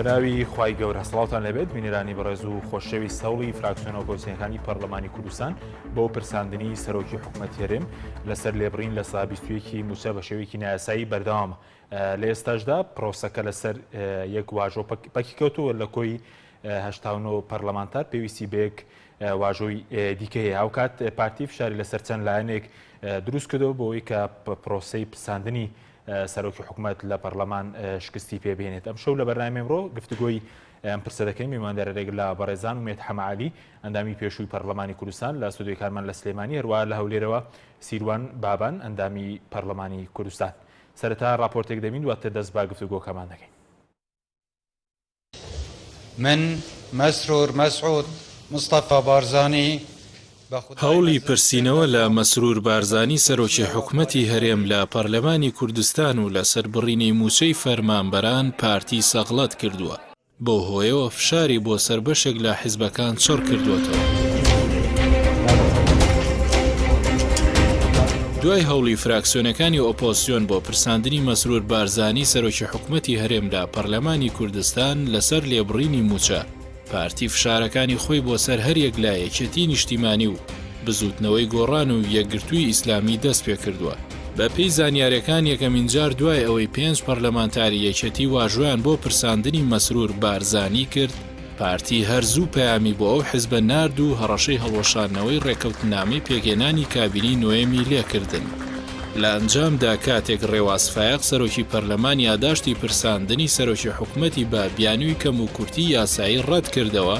بەناوی خوای گەورە سڵاوتان لێبێت بینەرانی بەڕێز و خۆشەویست هەوڵی فراکسیۆنە ئۆپۆزسیۆنەکانی پەرلەمانی کوردستان بۆ پرساندنی سەرۆکی حکومەت هەرێم لەسەر لێبڕین لە سا 21 مووچە بە شێوەیەکی نایاسایی بەردەوامە لە ئێستاشدا پرۆسەکە لەسەر یەک واژۆ پەکی کەوتووە لە کۆی 89 پەرلەمانتار پێویستی بە یەک واژۆی دیکە هەیە هاوکات پارتی فشاری لەسەر چەند لایەنێک دروست کردەوە بۆ ئەوەی کە پرۆسەی پرساندنی سەرۆکی حکومەت لە پەرلەمان شکستی پێ بهێنێت. ئەمشەو لە بەرنامەی ئەمڕۆ گفتوگۆی ئەم پرسە دەکەین. میواندارە لەگەڵ لە بەڕێزان ئومێد حەمەعەلی، ئەندامی پێشووی پەرلەمانی کوردستان لە ستۆدیۆکانمان لە سلێمانی، هەروەها لە هەولێرەوە سیروان بابان، ئەندامی پەرلەمانی کوردستان. سەرەتا ڕاپۆرتێک دەبین، دواتر دەست بە گفتوگۆکەمان دەکەین. من مەسرور مەسعود مستەفا بارزانی بە خودای هەوڵی مەزن پرسینەوە سوێند لە دەخۆم. مەسرور بارزانی سەرۆکی حکومەتی هەرێم لە پەرلەمانی کوردستان و لەسەر بڕینی مووچەی فەرمانبەران پارتی سەغڵەت کردووە، بەو هۆیەوە فشاری بۆ سەر بەشێک لە حیزبەکان چڕ کردووەتەوە. دوای هەوڵی فراکسیۆنەکانی ئۆپۆزسیۆن بۆ پرساندنی مەسرور بارزانی سەرۆکی حکومەتی هەرێم لە پەرلەمانی کوردستان لەسەر لێبڕینی مووچە، پارتی فشارەکانی خۆی بۆ سەر هەریەک لە یەکێتی نیشتیمانی و بزووتنەوەی گۆڕان و یەکگرتووی ئیسلامی دەستپێکردووە. بەپێی زانیاریەکان یەکەمین جار دوای ئەوەی پێنج پەرلەمانتاری یەکێتی واژۆیان بۆ پرساندنی مەسرور بارزانی کرد، پارتی هەر زوو پەیامی بۆ ئەو حزبە نارد و هەڕەشەی هەڵوەشاندنەوەی ڕێککەوتننامەی پێکهێنانی کابینەی نۆیەمی لێکردن. لە ئەنجامدا کاتێک ڕێواز فایەق سەرۆکی پەرلەمان یاداشتی پرساندنی سەرۆکی حکومەتی بە بیانووی کەموکورتی یاسایی ڕەتکردەوە،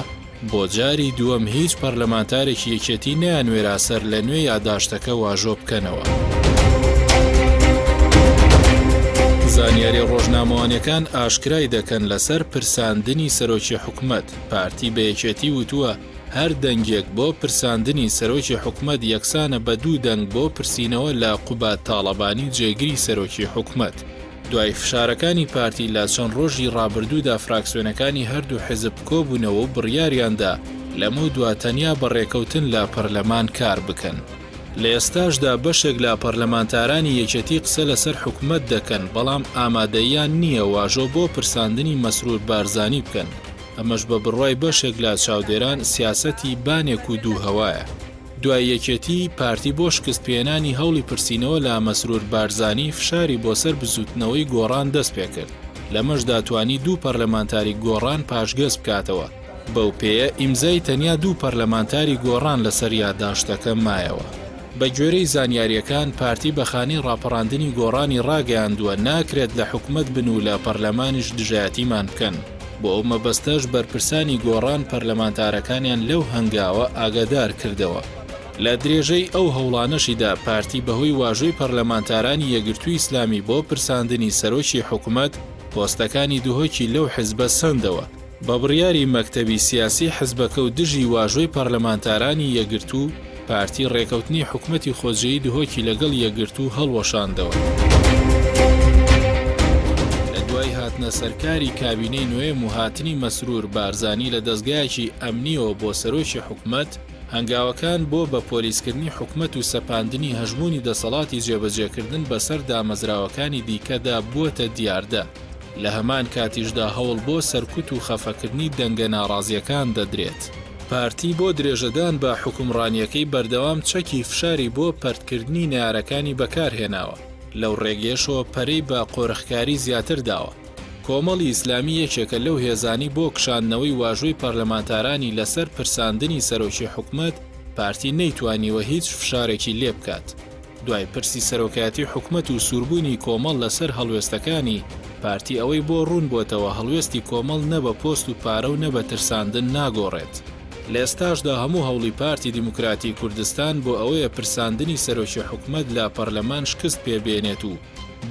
بۆ جاری دووەم هیچ پەرلەمانتارێکی یەکێتی نەیانوێرا سەرلەنوێ یاداشتەکە واژۆ بکەنەوە. زانیاریە ڕۆژنامەوانیەکان ئاشکرای دەکەن لەسەر پرساندنی سەرۆکی حکومەت، پارتی بە یەکێتی وتووە هەر دەنگێک بۆ پرساندنی سەرۆکی حکومەت یەکسانە بە دوو دەنگ بۆ پرسینەوە لە قوباد تاڵەبانی جێگری سەرۆکی حکومەت. دوای فشارەکانی پارتی لە چەند ڕۆژی ڕابردوودا فراکسیۆنەکانی هەردوو حزب کۆبوونەوە و بڕیاریاندا لەمەودوا تەنیا بە ڕێکەوتن لە پەرلەمان کار بکەن. لە ئێستاشدا بەشێک لە پەرلەمانتارانی یەکێتی قسە لەسەر حکومەت دەکەن، بەڵام ئامادەییان نییە واژۆ بۆ پرساندنی مەسرور بارزانی بکەن، ئەمەش بە بڕوای بەشێک لە چاودێران سیاسەتی بانێک و دوو هەوایە. دوای یەکێتی، پارتی بۆ شکستپێهێنانی هەوڵی پرسینەوە لە مەسرور بارزانی فشاری بۆ سەر بزووتنەوەی گۆڕان دەستپێکرد، لەمەشدا توانی دوو پەرلەمانتاری گۆڕان پاشگەز بکاتەوە، بەو پێیە ئیمزای تەنیا دوو پەرلەمانتاری گۆڕان لەسەر یاداشتەکە مایەوە. بە گوێرەی زانیارییەکان، پارتی بە خانەی ڕاپەڕاندنی گۆڕانی ڕاگەیاندووە ناکرێت لە حکومەت بن و لە پەرلەمانیش دژایەتیمان بکەن، بۆ ئەو مەبەستەش بەرپرسانی گۆڕان پەرلەمانتارەکانیان لەو هەنگاوە ئاگادار کردەوە. لە درێژەی ئەو هەوڵانەشیدا پارتی بەهۆی واژۆی پەرلەمانتارانی یەکگرتووی ئیسلامی بۆ پرساندنی سەرۆکی حکومەت، پۆستەکانی دهۆکی لەو حزبە سەندەوە. بە بڕیاری مەکتەبی سیاسی حزبەکە و دژی واژۆی پەرلەمانتارانی یەکگرتوو، پارتی ڕێکەوتنی حکومەتی خۆجێی دهۆکی لەگەڵ یەکگرتوو هەڵوەشاندەوە. لە دوای هاتنە سەرکاری کابینەی نۆیەم و هاتنی مەسرور بارزانی لە دەزگایەکی ئەمنییەوە بۆ سەرۆکی حکومەت، هەنگاوەکان بۆ بە پۆلیسکردنی حکومەت و سەپاندنی هەژموونی دەسەڵاتی جێبەجێکردن بەسەر دامەزراوەکانی دیکەدا بووەتە دیاردە. لە هەمان کاتیشدا هەوڵ بۆ سەرکوت و خەفەکردنی دەنگە ناڕازییەکان دەدرێت. پارتی بۆ درێژەدان بە حوکمڕانییەکەی بەردەوام چەکی فشاری بۆ پەرتکردنی نەیارەکانی بەکارهێناوە، لەو ڕێگەیەشەوە پەرەی بە قۆرخکاری زیاتر داوە. کۆمەڵی ئیسلامی یەکێکە لەو هێزانەی بۆ کشاندنەوەی واژۆی پەرلەمانتارانی لەسەر پرساندنی سەرۆکی حکومەت، پارتی نەیتوانیوە هیچ فشارێکی لێبکات. دوای پرسی سەرۆکایەتی حکومەت و سووربوونی کۆمەڵ لەسەر هەڵوێستەکانی، پارتی ئەوەی بۆ ڕوون بۆتەوە هەڵوێستی کۆمەڵ نە بە پۆست و پارە و نە بە ترساندن ناگۆڕێت. لە ئێستاشدا هەموو هەوڵی پارتی دیموکراتی کوردستان بۆ ئەوەیە پرساندنی سەرۆکی حکومەت لە پەرلەمان شکست پێ بێنێت و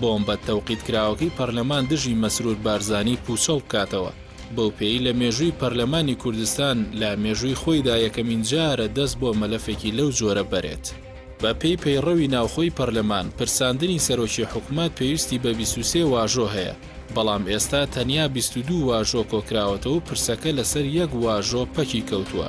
بۆمبە تەوقیتکراوەکەی پەرلەمان دژی مەسرور بارزانی پوچەڵ بکاتەوە، بەو پێیەی لە مێژووی پەرلەمانی کوردستان لە مێژووی خۆیدا یەکەمین جارە دەست بۆ مەلەفێکی لەو جۆرە بەرێت. بە پێی پەیڕەوی ناوخۆی پەرلەمان، پرساندنی سەرۆکی حکومەت پێویستی بە 23 واژۆ هەیە، بەڵام ئێستا تەنیا 22 واژۆ کۆکراوەتەوە و پرسەکە لەسەر یەک واژۆ پەکی کەوتووە.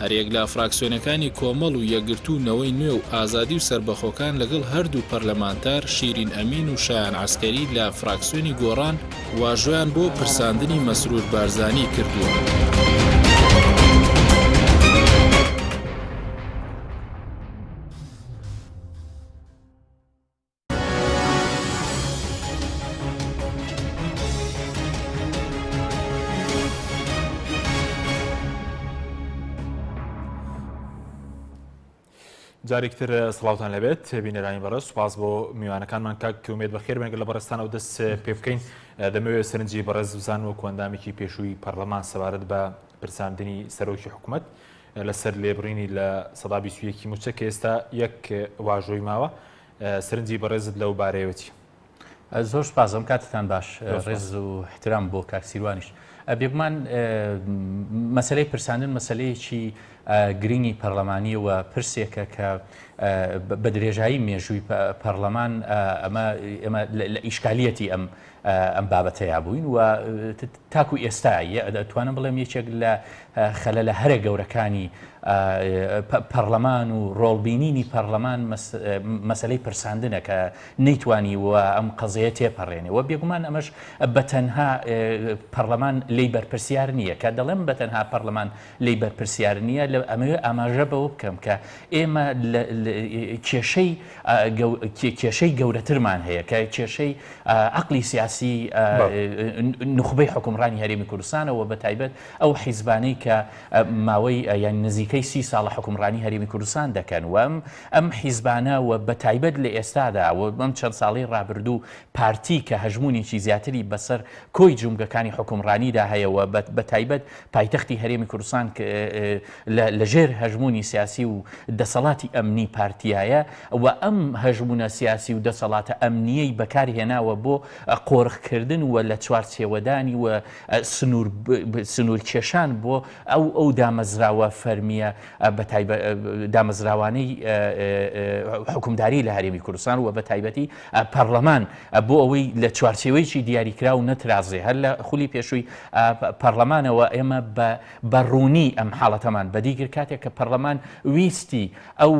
هەریەک لە فراکسیۆنەکانی کۆمەڵ و یەکگرتوو و نەوەی نوێ و ئازادی و سەربەخۆکان لەگەڵ هەردوو پەرلەمانتار شیرین ئەمین و شایان عەسکەری لە فراکسیۆنی گۆڕان واژۆیان بۆ پرساندنی مەسرور بارزانی کردووە. جارێکتر سڵاوتان لەبێت بینەرانی بەڕێز سوپاس بۆ میوانەکانمان کاک ئومێد بەخێر بێن لە بەڕێزتانەوە دەست پێ بکەین دەمەوێت سەرنجی بەڕێز بزان وەکو ئەندامێکی پێشووی پەرلەمان سەبارەت بە پرساندنی سەرۆکی حکوومەت لەسەر لێبڕینی 21% مووچە کە ئێستا یەک واژۆی ماوە سەرنجی بەڕێزت لەو بارەیەوە چیە؟ زۆر سوپاس ئەم کاتتان باش ڕێز و احترام بۆ کاک سیروانیش بێگومان مەسلەی پرساندن مەسلەیەکی گرنگی پەرلەمانی و پرسێکە کە بە درێژایی مێژووی پەرلەمان ئەمە ئێمە لە ئیشکالیەتی ئەم ئەم بابەتەیا بووین و تاکو ئێستا ئەتوانم بڵێم یەکێک لە خەلەلە هەرە گەورەکانی پەڕلەمان و ڕۆڵبینینی پەڕلەمان مەسەلەی پرساندنە کە نەیتوانی و ئەم قەزەیە تێپەڕێنێ و بێگومان ئەمەش بە تەنها پەڕلەمان لێی بەرپرسیار نییە کە دەڵێم بە تەنها پەڕلەمان لێی بەرپرسیار نییە لە ئەمەوێ ئاماژە بەوە بکەم کە ئێمە کێشەی کێشەی گەورەترمان هەیە کە کێشەی عەقڵی سیاسی نوخبەی حوکمڕانی هەرێمی کوردستانە و بەتایبەت ئەو حیزبانەی کە ماوەی یان نزیکەی سی ساڵە حوکمڕانی هەرێمی کوردستان دەکەن و ئەم حیزبانە و بەتایبەت لە ئێستادا و ئەم چەند ساڵەی ڕابردوو پارتی کە هەژموونێکی زیاتری بەسەر کۆی جومگەکانی حوکمڕانیدا هەیە و بەتایبەت پایتەختی هەرێمی کوردستان لە ژێر هەژموونی سیاسی و دەسەڵاتی ئەمنی پارتیایە و ئەم هەژموونە سیاسی و دەسەڵاتە ئەمنییەی بەکار هێناوە بۆ قۆرخکردن و لە چوارچێوەدانی و سنوور سنوورکێشان بۆ ئەو ئەو دامەزراوە فەرمییە بەتایبە دامەزراوانەی حکومداری لە هەرێمی کوردستان و بەتایبەتی پەڕلەمان بۆ ئەوەی لە چوارچێوەیەکی دیاریکراو نەترازێ هەر لە خولی پێشووی پەڕلەمانەوە ئێمە بە بە ڕوونی ئەم حاڵەتەمان بەدی کرد کاتێک کە پەڕلەمان ویستی ئەو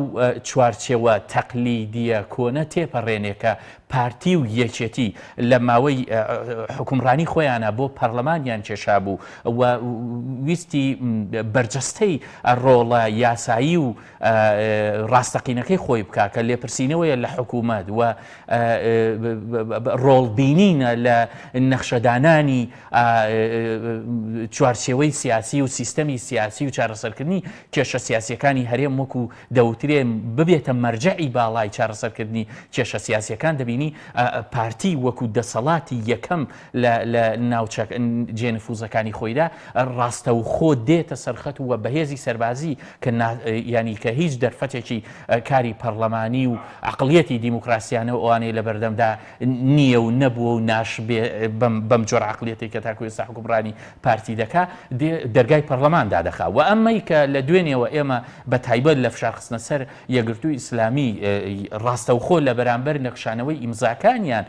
چوارچێوە تەقلیدییە کۆنە تێپەڕێنێ کە پارتی و یەکێتی لە ماوەی حوکمڕانی خۆیانا بۆ پەڕلەمانیان کێشابوو و ویستی بەرجەستەی ڕۆڵە یاسایی و ڕاستەقینەکەی خۆی بکا کە لێپرسینەوەیە لە حکوومەت و ڕۆڵبینینە لە نەخشەدانانی چوارچێوەی سیاسی و سیستەمی سیاسی و چارەسەرکردنی کێشە سیاسیەکانی هەرێم وەکو دەوترێ ببێتە مەرجەعی باڵای چارەسەرکردنی کێشە سیاسیەکان دەبینی پارتی وەکو دەسەڵاتی یەکەم لە ناوچە جێنفوزەکانی خۆیدا ڕاستەوخۆ دێتە سەرخەت و بەهێزی سەربازی کە ینی کە هیچ دەرفەتێکی کاری پەرلەمانی و عقلیەتی دیموکراسیانە و ئەوانەی لە بەردەمدا نییە و نەبووە و ناشبێ بەم جۆرە عەقڵیەتەی کە تاکو ئێستا حوکمڕانی پارتی دەکا دێ دەرگای پەڕلەمان دادەخا و ئەمەی کە لە دوێنێوە ئێمە بە تایبەت لە فشار خستنە سەر یەکگرتووی ئیسلامی ڕاستەوخۆ لە بەرامبەر نەکشانەوەی ئیمزاکانیان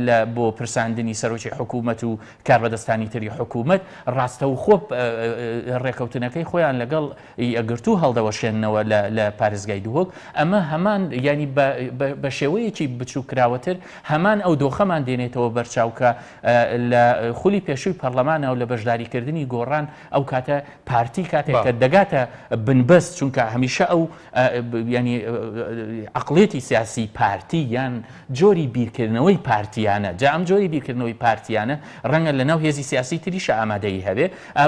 لە بۆ پرساندنی سەرۆکی حکوومەت و کاربەدەستانی تری حکوومەت ڕاستەوخۆ ڕێکەوتنەکەی خۆیان لەگەڵ یەکگرتوو هەڵدەوەشێننەوە لە لە پارێزگای دهۆک، ئەمە هەمان یانی بە بە شێوەیەکی بچووککراوەتر هەمان ئەو دۆخەمان دێنێتەوە بەرچاو کە لە خولی پێشووی پەڕلەمانە و لە بەشداریکردنی گۆڕان ئەو کاتە پارتی کاتێک کە دەگاتە بنبەست چونکە هەمیشە ئەو یانی عەقڵیەتی سیاسی پارتی یان جۆری بیرکردنەوەی پارتیانە، جا ئەم جۆری بیرکردنەوەی پارتیانە ڕەنگە لەناو هێزی سیاسی تریشا ئامادەیی هەبێ،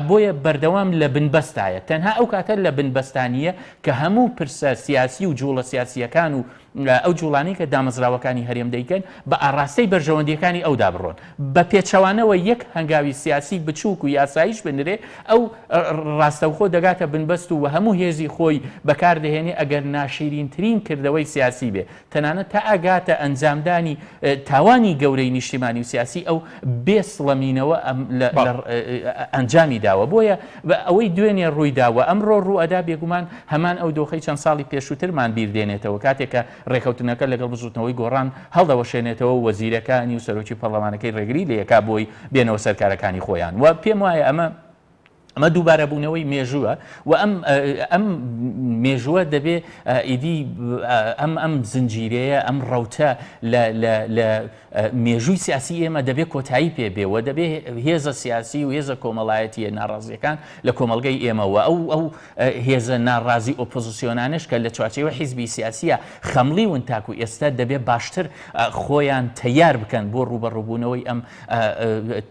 بۆیە بەردەوام لە بنبەستایە، تەنها ئەو کاتە لە بنبەستا نییە کە هەموو پرسە سیاسی و جوڵە سیاسییەکان و ئەو جوڵانەی کە دامەزراوەکانی هەرێم دەیکەن بە ئاڕاستەی بەرژەوەندییەکانی ئەودا بڕۆن، بە پێچەوانەوە یەک هەنگاوی سیاسی بچووک و یاساییش بنرێ ئەو ڕاستەوخۆ دەگاتە بنبەست و هەموو هێزی خۆی بەکار دەهێنێ ئەگەر ناشیرینترین کردەوەی سیاسی بێ تەنانەت تا ئەگاتە ئەنجامدانی تاوانی گەورەی نیشتیمانی و سیاسی ئەو بێ سڵەمینەوە ئەنجامی داوە بۆیە ئەوەی دوێنێ ڕووی داوە ئەمڕۆ ڕوو ئەدا بێگومان هەمان ئەو دۆخەی چەند ساڵی پێشووترمان بیر دێنێتەوە کاتێک کە ڕێکەوتنەکە لەگەڵ بزوتنەوەی گۆڕان هەڵدەوەشێنێتەوە وەزیرەکانی و سەرۆکی پەڕلەمانەکەی ڕێگری لێکا بۆی بێنەوە سەر کارەکانی خۆیان و پێم وایە ئەمە. ئەمە دووبارەبوونەوەی مێژووە و ئەم ئەم مێژووە دەبێ ئیدی ئەم ئەم زنجیرەیە ئەم ڕەوتە لە لە لە مێژووی سیاسی ئێمە دەبێ کۆتایی پێ بێ و دەبێ هێزە سیاسی و هێزە کۆمەڵایەتیە ناڕازیەکان لە کۆمەڵگەی ئێمە و ئەو ئەو هێزە ناڕازی ئۆپۆزیسیۆنانەش کە لە چوارچێوەی حیزبی سیاسیە خەمڵیون تاکو ئێستا دەبێ باشتر خۆیان تەیار بکەن بۆ ڕووبەڕووبوونەوەی ئەم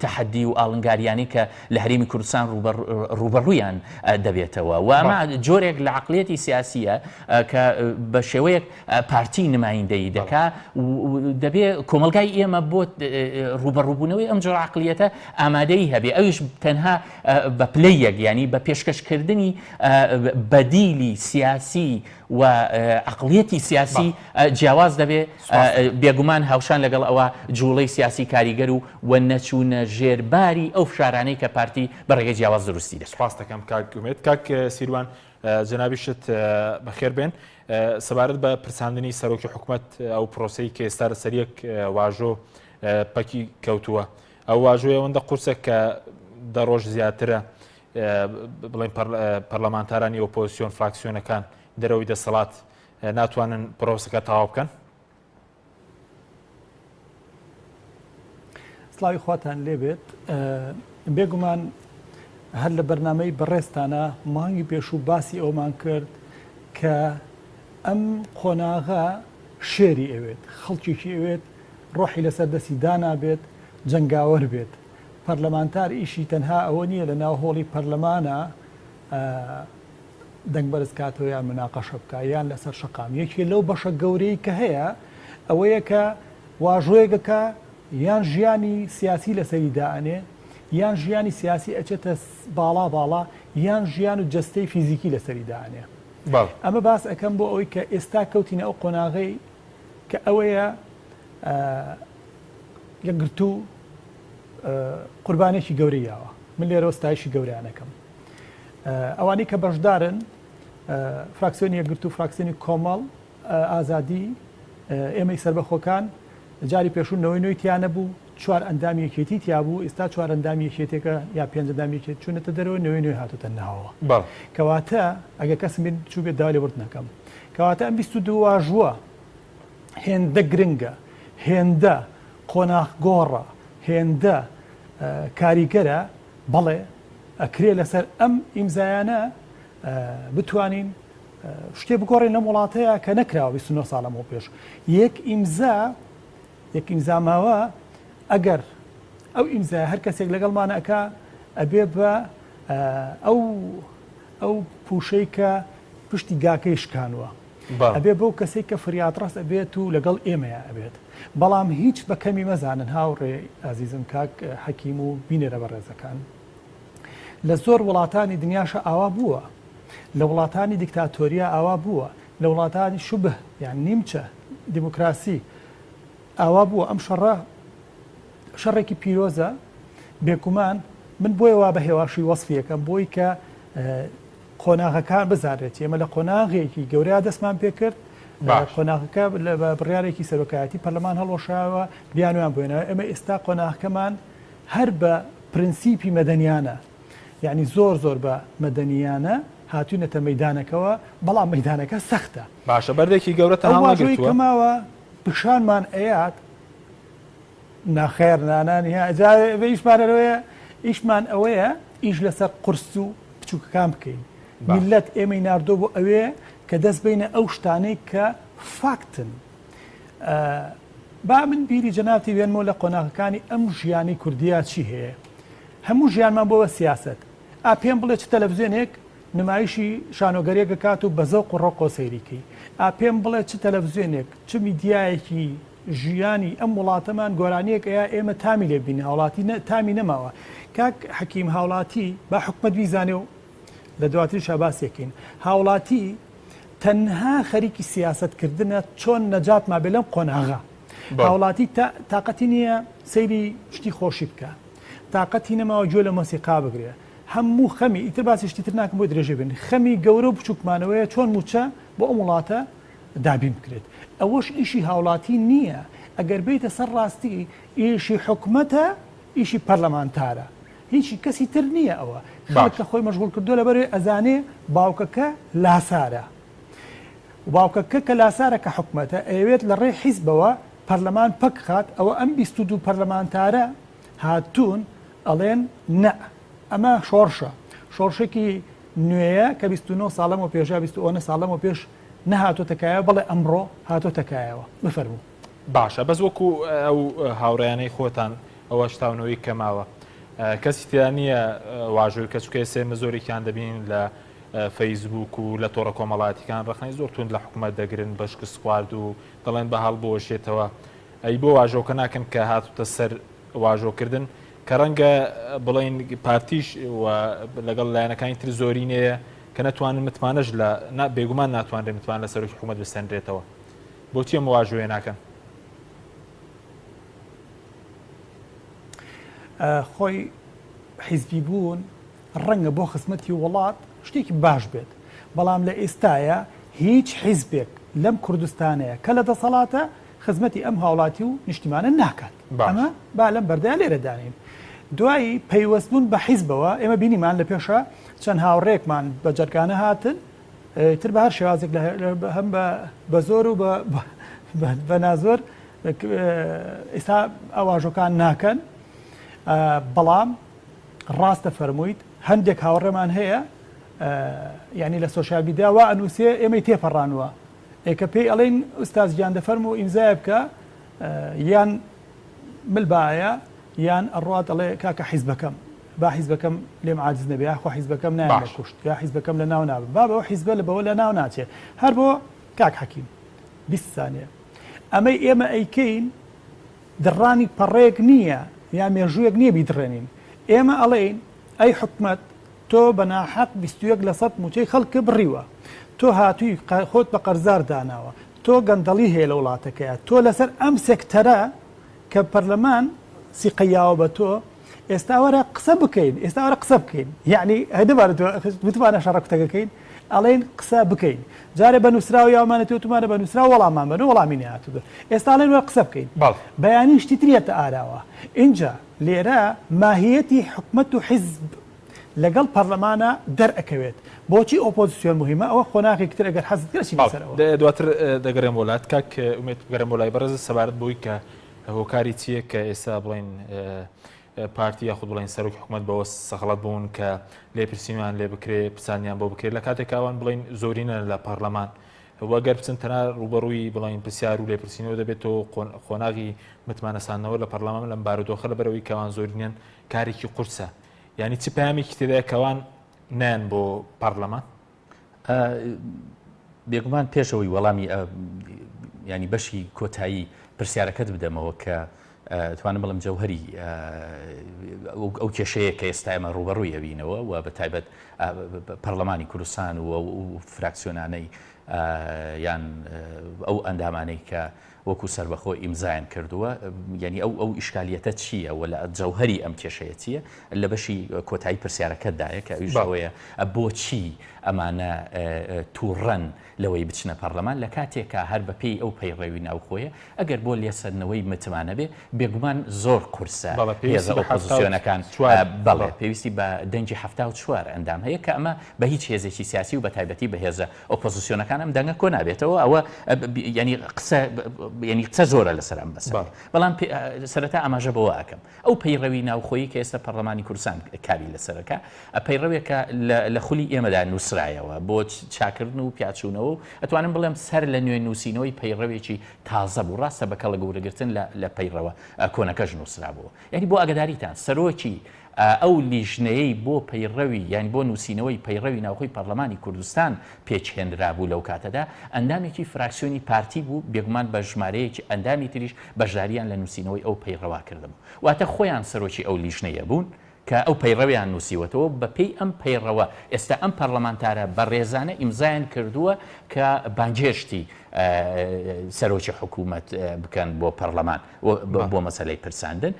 تەحەدی و ئاڵنگاریانەی کە لە هەرێمی کوردستان ڕووبەڕوویان دەبێتەوە و ئەمە جۆرێک لە عەقڵیەتی سیاسیە کە بە شێوەیەک پارتی نمایندەیی دەکا دەبێ کۆمەڵگای ئێمە بۆ ڕووبەڕووبوونەوەی ئەم جۆرە عەقڵیەتە ئامادەیی هەبێ ئەویش تەنها بە پلەی یەک یانی بە پێشکەشکردنی بەدیلی سیاسی و عەقڵیەتی سیاسی جیاواز دەبێ بێگومان هاوشان لەگەڵ ئەوە جوڵەی سیاسی کاریگەر و و نەچوونە ژێر باری ئەو فشارانەی کە پارتی بە ڕێگەی جیاواز دروستی دەکات. سوپاست دەکەم کاک ئومێد. کاک سیروان جەنابیشت بەخێر بێن. سەبارەت بە پرساندنی سەرۆکی حکومەت ئەو پرۆسەی کە ئێستا لەسەر یەک واژۆ پەکی کەوتووە ئەو واژۆی ئەوەندە قورسە کە دە ڕۆژ زیاترە بڵێن پەرلەمانتارانی ئۆپۆزیسیۆن فراکسیۆنەکان دەرەوەی دەسەڵات ناتوانن پرۆسەکە تەواو بکەن؟ سڵاوی خواتان لێبێت بێگومان هەر لە بەرنمەی بەڕێزتانە مانگی پێشوو باسی ئەومان کرد کە ئەم قۆناغە شێری ئەوێت خەڵکێکی ئەوێت ڕۆحی لەسەر دەستی دانابێت جەنگاوەر بێت پەرلەمانتار ئیشی تەنها ئەوە نییە لە ناو هۆڵی پەرلەمانە دەنگ بەرز کاتەوە یان مناقەشە بکا یان لەسەر شەقام یەکێ لەو بەشە گەورەی کە هەیە ئەوەیە کە واژۆیەکەکە یان ژیانی سیاسی لەسەری دائەنێ یان ژیانی سیاسی ئەچێتە باڵا باڵا یان ژیان و جەستەی فیزیکی لەسەری دائەنێ ئەمە باس ئەەکەم بۆ ئەوەی کە ئێستا کەوتینە ئەو قۆناغەی کە ئەوەیە یەکگرتوو قوربانێکی گەورەی یاوە من لێرەوە ستایشی گەوریانەکەم ئەوانەی کە بەشدارن فراکسیۆنی یەکگرتوو فراکسیۆنی کۆمەڵ ئازادی ئێمەی سەربەخۆکان جاری پێشوو نەوەی نوێی تیا نەبوو چوار ئەندامی یەکێتی تیا بوو ئێستا چوار ئەندامی یەکێتێکە یا پێنج ئەندامی یەکێت چوونەتە دەرەوە نەوەی نوێ هاتوتە ناوەوە کەواتە ئەگەر کەسم بیر چوو بێت داوای لێبوردن ئەکەم کەواتە ئەم 22 واژووە هێندە گرنگە هێندە قۆناغ گۆڕە هێندە کاریگەرە بەڵێ ئەکرێ لەسەر ئەم ئیمزایانە بتوانین شتێ بگۆڕین لەم وڵاتەیە کە نەکراوە 29 ساڵ لەمەو پێش یەک ئیمزا یەک ئیمزا ماوە ئەگەر ئەو ئیمزای هەر کەسێک لەگەڵمان ئەکا ئەبێ بە ئەو ئەو پوشەی کە پشتی گاکەی شکانوە ئەبێ بەو کەسێک کە فریادڕەس ئەبێت و لەگەڵ ئێمەیە ئەبێت بەڵام هیچ بە کەمی مەزانن هاوڕێ ئازیزم کاک حەکیم و بینەرە بەڕێزەکان لە زۆر وڵاتانی دنیاشە ئاوا بووە لە وڵاتانی دیکتاتۆریا ئاوا بووە لە وڵاتانی شوبه یان نیمچە دیموکراسی ئاوا بووە ئەم شەڕە شەڕێکی پیرۆزە بێگومان من بۆیە وا بە هێواشی وەصفیەکەم بۆی کە قۆناغەکان بزانرێت ئێمە لە قۆناغێکی گەورەیا دەستمان پێکرد قۆناغەکە لە بڕیارێکی سەرۆکایەتی پەرلەمان هەڵوەشایەوە بیانویان بۆێنەوە ئێمە ئێستا قۆناغەکەمان هەر بە پرنسیپی مەدەنیانە یعنی زۆر زۆر بە مەدەنیانە هاتوینەتە مەدانەکەوە بەڵام مەدانەکە سەختە باشە بەردێکی گەورەتان هەڵنەگرتووە کەماوە پیشانمان ئەیات ناخێر نانا نیە جا ئیشمان ئەوەیە ئیشمان ئەوەیە ئیش لەسەر قورس و بچووکەکان بکەین میلەت ئێمەی ناردۆ بۆ ئەوێ کە دەست بینە ئەو شتانەی کە فاکتن با من بیری جەنابتی بێنمەوە لە قۆناغەکانی ئەم ژیانی کوردیا چی هەیە هەموو ژیانمان بۆ بە سیاست ئا پێم بڵێ چ تەلەڤزیۆنێک نمایشی شانۆگەریەک ئەکات و بە زەوق و ڕەوقەوە سەیری کەی ئا پێم بڵێ چ تەلەڤزیۆنێک چ میدیایەکی ژیانی ئەم وڵاتەمان گۆرانیەک ئەیا ئێمە تامی لێ بین هاوڵاتی نە تامی نەماوە کاک حەکیم هاوڵاتی با حکومەت بیزانێ و لە دواتریشا باسیەکەین هاوڵاتی تەنها خەریکی سیاسەت کردنە چۆن نەجاتمان بێ لەم قۆناغە هاوڵاتی تاقەتی نییە سەیری شتی خۆشی بکە تاقەتی نەماوە گوێ لە مۆسیقا بگرێ هەموو خەمی ئیتر باسی شتی تر ناکەم بۆی درێژە بێن خەمی گەورە و بچووکمانەوەیە چۆن مووچە بۆ ئەم وڵاتە دابین بکرێت ئەوەش ئیشی هاوڵاتی نییە ئەگەر بێیتە سەر ڕاستی ئیشی حکومەتە ئیشی پەرلەمانتارە. هیچی کەسی تر نییە ئەوە خەڵک کە خۆی مەشغوڵ کردووە لەبەرئەوەی ئەزانێ باوکەکە لاسارە باوکەکە کە لاسارە کە حکومەتە ئەیەوێت لە ڕێی حیزبەوە پەرلەمان پەک خات ئەوە ئەم 22 پەرلەمانتارە هاتوون ئەڵێن نە ئەمە شۆڕشە شۆڕشێکی نوێیە کە 29 ساڵ لەمەوە پێش یا 29 ساڵ لەمەوە پێش نەهاتۆتە کایەوە بەڵێ ئەمڕۆ هاتۆتە کایەوە بفەرموو. باشە بەس وەکو ئەو هاوڕێیانەی خۆتان ئەوە شتاونەوەی کە ماوە کەسی تێدا نییە واژۆی کە چونکە ئێستا ئێمە زۆرێکیان دەبینین لە فەیسبوک و لە تۆڕە کۆمەڵایەتیکان ڕەخنەی زۆر توند لە حکوومەت دەگرن بە شکست خوارد و دەڵێن بە هەڵبوەشێتەوە ئەی بۆ واژۆکە ناکەن کە هاتوتە سەر واژۆکردن کە ڕەنگە بڵێن پارتیش و لەگەڵ لایەنەکانی تر زۆرینەیە کە نەتوانن متمانەش لە بێگومان ناتوانرێت متمان لە سەرۆکی حکوومەت بسەنرێتەوە بۆچی ئەم واژۆیە ناکەن؟ خۆی حیزبی بوون ڕەنگە بۆ خزمەتی وڵات شتێکی باش بێت بەڵام لە ئێستاە هیچ حیزبێک لەم کوردستانەیە کە لە دەسەڵاتە خزمەتی ئەم هاوڵاتی و نیشتیمانە ناکات ئەمە با لەم بەردەیا لێرە دانێین دوایی پەیوەست بوون بە حیزبەوە ئێمە بینیمان لە پێشە چەند هاوڕێکمان بە جەرگانە هاتن تر بە هەر شێوازێک هەم بە زۆر و بە نازۆر ئێستا ئاواژۆکان ناکەن بەڵام ڕاستە فەرموویت هەندێک هاوڕێمان هەیە یعنی لە سۆشیال میدیا وا ئەنووسێ ئێمەی تێپەڕانوە ئێ کە پێی ئەڵێین ئوستاز گیان دەفەرموو ئیمزایە بکە یان مل بایە یان ئەڕوات ئەڵێ کاکە حیزبەکەم با حیزبەکەم لێم عاجز نەبێ یاخوا حیزبەکەم نایان باش. کوشت یا حیزبەکەم لە ناو نابم بابە ئەو حیزبە لە بەوە لە ناو ناچێ هەر بۆ کاک حەکیم 20 سانیە ئەمەی ئێمە ئەیکەین دڕانی پەڕەیەک نییە یا مێژوویەک نییە بیدڕێنین ئێمە ئەڵێین ئەی حکومەت تۆ بە ناحەق 21 لە سەد مووچەی خەڵکت بڕیوە، تۆ هاتووی خۆت بە قەرزار داناوە، تۆ گەندەڵی هەیە لە وڵاتەکەیا، تۆ لەسەر ئەم سێکتەرە کە پەرلەمان سیقەی یاوە بە تۆ، ئێستا وەرە قسە بکەین، ئێستا وەرە قسە بکەین، یەعنی دەبارە تۆ وتمانە شەڕە کوتەکەکەین، ئەڵێین قسە بکەین، جارێ بە نووسراو یاومانە تۆ وتمانە بە نووسراو وەڵاممان بەنەوە وەڵامی نەهاتووە، ئێستا ئەڵێن وەرە قسە بکەین، بەیانی شتی تر یەتە ئاراوە، ئینجا لێرە ماهیەتی حکومەت و حیزب لەگەڵ پەرلەمانا دەرئەکەوێت. بۆچی ئۆپۆزسیۆن موهیمە ئەوە قۆناغێکی تر ئەگەر حەزت کرد ئەچینە سەر ئەوە. بەڵێ دواتر دەگەرێم بۆ لات کاک ئومێد بگەرێم بۆ لای بەڕێزت سەبارەت بەوەی کە هۆکاری چییە کە ئێستا بڵێن پارتی یاخود بڵێن سەرۆکی حکومەت بەوە سەغڵەت بوون کە لێپرسینیان لێ بکرێ پرسانیان بۆ بکرێت لە کاتێک ئەوان بڵێن زۆرینە لە پەرلەمان وە گەر بچن تەنها ڕووبەڕووی بڵێین پرسیار و لێپرسینەوە دەبێتەوە قۆناغی متمانەساندنەوە لە پەرلەمان لەم بارودۆخە لەبەرئەوەی کەوان زۆرینەن کارێکی قورسە یعنی چ پەیامێکی تێدایە کەوان نایەن بۆ پەرلەمان؟ بێگومان پێشەوەی وەڵامی ینی بەشی کۆتایی پرسیارەکەت بدەمەوە کە توانم بڵم جەوهری ئەو کێشەیە کە ئێستا ئێمە ڕوبەڕووی ئەوینەوە و بە تایبەت پەرلەمانی کوردستان و ئەو فراکسیۆنانەی یان ئەو ئەندامانەی کە وەکو سەربەخۆ ئیمزایان کردووە یعنی ئەو ئەو ئیشکالیەتە چییە و لە جەوهری ئەم کێشەیە چییە لە بەشی کۆتایی پرسیارەکەتدایە کە ئەویش ئەوەیە بۆچی ئەمانە تووڕەن لەوەی بچنە پەڕلەمان، لە کاتێکا هەر بە پێی ئەو پەیڕەوی ناوخۆیە، ئەگەر بۆ لێسەندنەوەی متمانە بێ، بێگومان زۆر قورسە بەڵێ هێزە پێویستی بە حەفتا و ئۆپۆزسیۆنەکان، چوار بەڵێ بەڵێ. پێویستی بە دەنگی 74 ئەندام هەیە کە ئەمە بە هیچ هێزێکی سیاسی و بە تایبەتی بە هێزە ئۆپۆزسیۆنەکان ئەم دەنگە کۆ نابێتەوە، ئەوە یانی قسە یانی قسە زۆرە لەسەر ئەم مەسەلەیە. بەڵێ. بەڵام سەرەتا ئاماژە بەوە ئەکەم ئەو پەیڕەوی ناوخۆیی کە ئێستا پەڕلەمانی کوردستان کاری لەسەر ئەکا، پەیڕەوێکە لە خولی ئێمەدا نووسرایەوە بۆ چاکردن و پیاچوونەوە و ئەتوانم بڵێم سەر لە نوێ نووسینەوەی پەیڕەوێکی تازە بوو، ڕاستە بە کەڵک ورگرتن لە پەیڕەوە کۆنەکەش نووسرابووە. یانی بۆ ئاگاداریتان سەرۆکی ئەو لیژنەیەی بۆ پەیڕەوی یانی بۆ نووسینەوەی پەیڕەوی ناوخۆی پەڕلەمانی کوردستان پێکهێنرابوو لەو کاتەدا ئەندامێکی فراکسیۆنی پارتی بوو، بێگومان بە ژمارەیەکی ئەندامی تریش بەشدارییان لە نووسینەوەی ئەو پەیڕەوە کردبوو. واتە خۆیان سەرۆکی ئەو لیژنەیە بوون کە ئەو پەیڕەویان نووسیوەتەوە، بە پێی ئەم پەیڕەوە ئێستا ئەم پەڕلەمانتارە بەڕێزانە ئیمزایان کردووە کە بانگهێشتی سەرۆکی حکوومەت بکەن بۆ پەڕلەمان بۆ مەسەلەی پرساندن.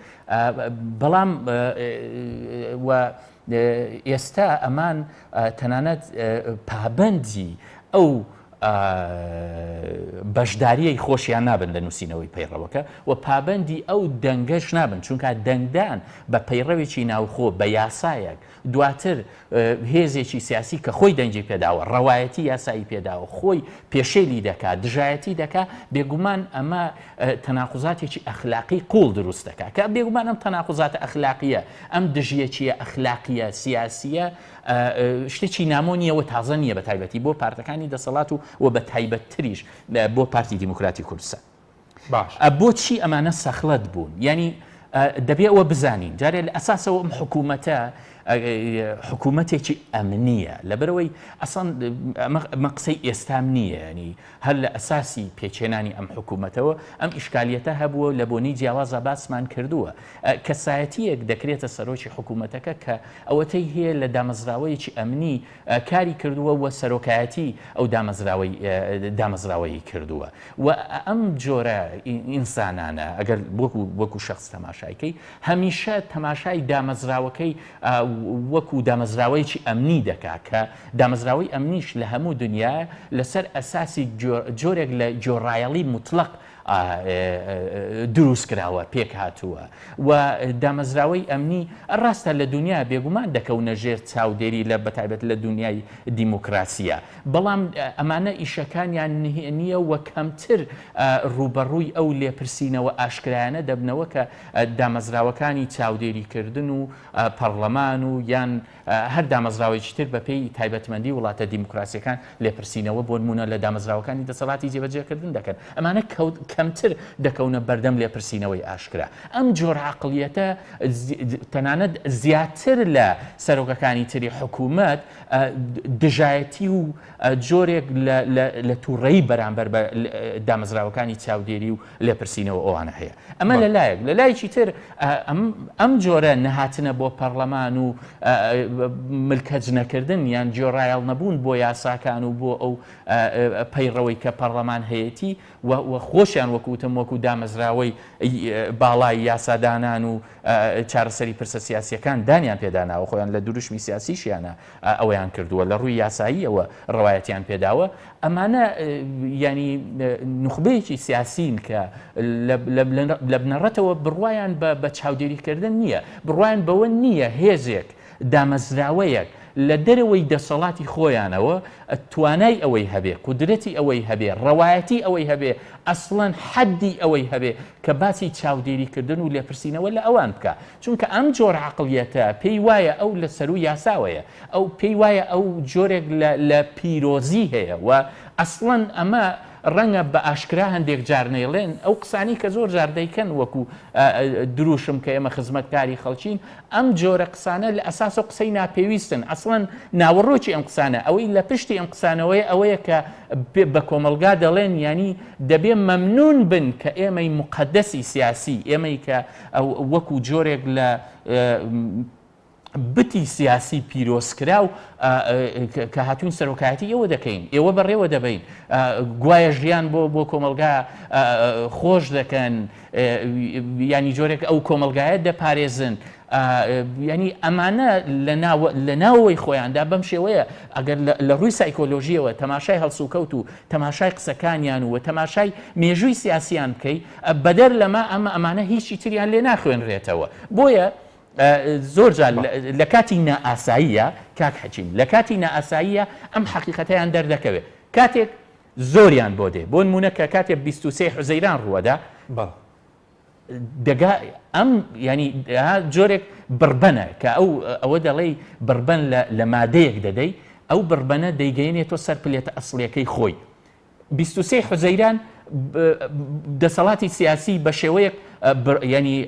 بەڵام و ئێستا ئەمان تەنانەت پابەندی ئەو. بەشداریی خۆشیان نابن لە نووسینەوەی پەیڕەوەکە و پابەندی ئەو دەنگەش نابن، چونکە دەنگدان بە پەیڕەوێکی ناوخۆ، بە یاسایەک، دواتر هێزێکی سیاسی کە خۆی دەنگی پێداوە، ڕەوایەتی یاسایی پێداوە، خۆی پێشێلی دەکا، دژایەتی دەکا، بێگومان ئەمە تەناقوزاتێکی ئەخلاقی قووڵ دروست دەکا، کە بێگومان ئەم تەناقوزاتە ئەخلاقییە، ئەم دژیەکییە ئەخلاقییە سیاسییە شتێکی نامۆ نییە و تازە نییە بە تایبەتی بۆ پارتەکانی دەسەڵات و و بە تایبەتتریش بۆ پارتی دیموکراتی کوردستان. باش. بۆچی ئەمانە سەخڵەت بوون؟ یانی دەبێ ئەوە بزانین جارێ لە ئەساسەوە ئەم حکوومەتە حکوومەتێکی ئەمنییە لەبەرەوەی ئەسڵەن ئەمە قسەی ئێستام نییە ینی هەر لە ئەساسی پێکهێنانی ئەم حکوومەتەوە ئەم ئیشکالیەتە هەبووە لە بۆنەی جیاوازا باسمان کردووە کەسایەتییەک دەکرێتە سەرۆکی حکوومەتەکە کە ئەوەتەی هەیە لە دامەزراوەیەکی ئەمنی کاری کردووە و سەرۆکایەتی ئەو دامەزراوەی دامەزراوەیی کردووە و ئەم جۆرە ئینسانانە ئەگەر وەکو وەکو شەخس تەماشای کەی هەمیشە تەماشای دامەزراوەکەی وەکو دامەزراوەیەکی ئەمنی دەکا کە دامەزراوەی ئەمنیش لە هەموو دنیا لەسەر ئەساسی جۆرێک لە گۆڕایەڵی موتڵەق دروست کراوە پێک هاتووە و دامەزراوەی ئەمنی ڕاستە لە دنیا بێگومان دەکەونە ژێر چاودێری لە بەتایبەت لە دنیای دیموکراسیە بەڵام ئەمانە ئیشەکانیان نهێنیە و کەمتر ڕووبەڕووی ئەو لێپرسینەوە ئاشکرایانە دەبنەوە کە دامەزراوەکانی چاودێریکردن و پەڕلەمان و یان هەر دامەزراوەیەکی تر بەپێی تایبەتمەندی وڵاتە دیموکراسیەکان لێپرسینەوە بۆ نموونە لە دامەزراوەکانی دەسەڵاتی جێبەجێکردن دەکەن. ئەمانە کەمتر دەکەونە بەردەم لێپرسینەوەی ئاشکرا. ئەم جۆر عەقڵیەتە تەنانەت زیاتر لە سەرۆکەکانی تری حکوومەت دژایەتی و جۆرێک لە تووڕەیی بەرامبەر بە دامەزراوەکانی چاودێری و لێپرسینەوە ئەوانە هەیە. ئەمە لە لایەک، لە لایەکی تر ئەم جۆرە نەهاتنە بۆ پەڕلەمان و ملکەچ نەکردن یان گوێڕایەڵ نەبوون بۆ یاساکان و بۆ ئەو پەیڕەوەی کە پەڕلەمان هەیەتی و خۆشیان وەکو وتم وەکو دامەزراوەی باڵای یاسادانان و چارەسەری پرسە سیاسییەکان دانیان پێدا ناوە، خۆیان لە دروشمی سیاسیشیانە ئەوەیان کردووە، لە ڕووی یاساییەوە ڕەوایەتیان پێداوە، ئەمانە یانی نوخبەیەکی سیاسین کە لە بنەڕەتەوە بڕوایان بە چاودێریکردن نییە، بڕوایان بەوە نییە هێزێک، دامەزراوەیەک لە دەرەوەی دەسەڵاتی خۆیانەوە توانای ئەوەی هەبێ، قودرەتی ئەوەی هەبێ، ڕەوایەتی ئەوەی هەبێ، ئەسڵەن حەدی ئەوەی هەبێ کە باسی چاودێریکردن و لێپرسینەوە لە ئەوان بکا. چونکە ئەم جۆرە عەقڵیەتە پێی وایە ئەو لە سەروو یاساوەیە، ئەو پێی وایە ئەو جۆرێک لە لە پیرۆزی هەیە و ئەسڵەن ئەمە ڕەنگە بە ئاشکرا هەندێک جار نەیڵێن، ئەو قسانەی کە زۆر جار دەیکەن وەکو دروشم کە ئێمە خزمەتکاری خەڵکین، ئەم جۆرە قسانە لە ئەساسەوە قسەی ناپێویستن، ئەسڵەن ناوەڕۆکی ئەم قسانە، ئەوەی لە پشتی ئەم قسانەوەیە ئەوەیە کە بە کۆمەڵگا دەڵێن یانی دەبێ مەمنون بن کە ئێمەی موقەدەسی سیاسی، ئێمەی کە وەکو جۆرێک لە بتی سیاسی پیرۆزکراو کە هاتوین سەرۆکایەتی ئێوە دەکەین، ئێوە بەڕێوە دەبەین، گوایە ژیان بۆ بۆ کۆمەڵگا خۆش دەکەن، یانی جۆرێک ئەو کۆمەڵگایە دەپارێزن، یانی ئەمانە لە ناوەوەی خۆیاندا بەم شێوەیە ئەگەر لە ڕووی سایکۆلۆژیەوە تەماشای هەڵسوکەوت و تەماشای قسەکانیان و تەماشای مێژووی سیاسیان بکەی بەدەر لەمە ئەمە ئەمانە هیچی تریان لێ ناخوێنرێتەوە بۆیە زۆر جار لە کاتی نائاساییە کاک حەکیم لە کاتی نائاساییە ئەم حەقیقەتەیان دەردەکەوێت کاتێک زۆریان بۆ دێ بۆ نمونە کە کاتێک 23 حوزەیران ڕووەدا دەگا ئەم ینی جۆرێک بڕبەنە کە ئەو ئەوە دەڵێی بڕبەن لە مادەیەک دەدەی ئەو بڕبەنە دەیگەینێتەوە سەر پلێتە ئەسڵیەکەی خۆی 23 حوزەیران دەسەڵاتی سیاسی بە شێوەیەک ینی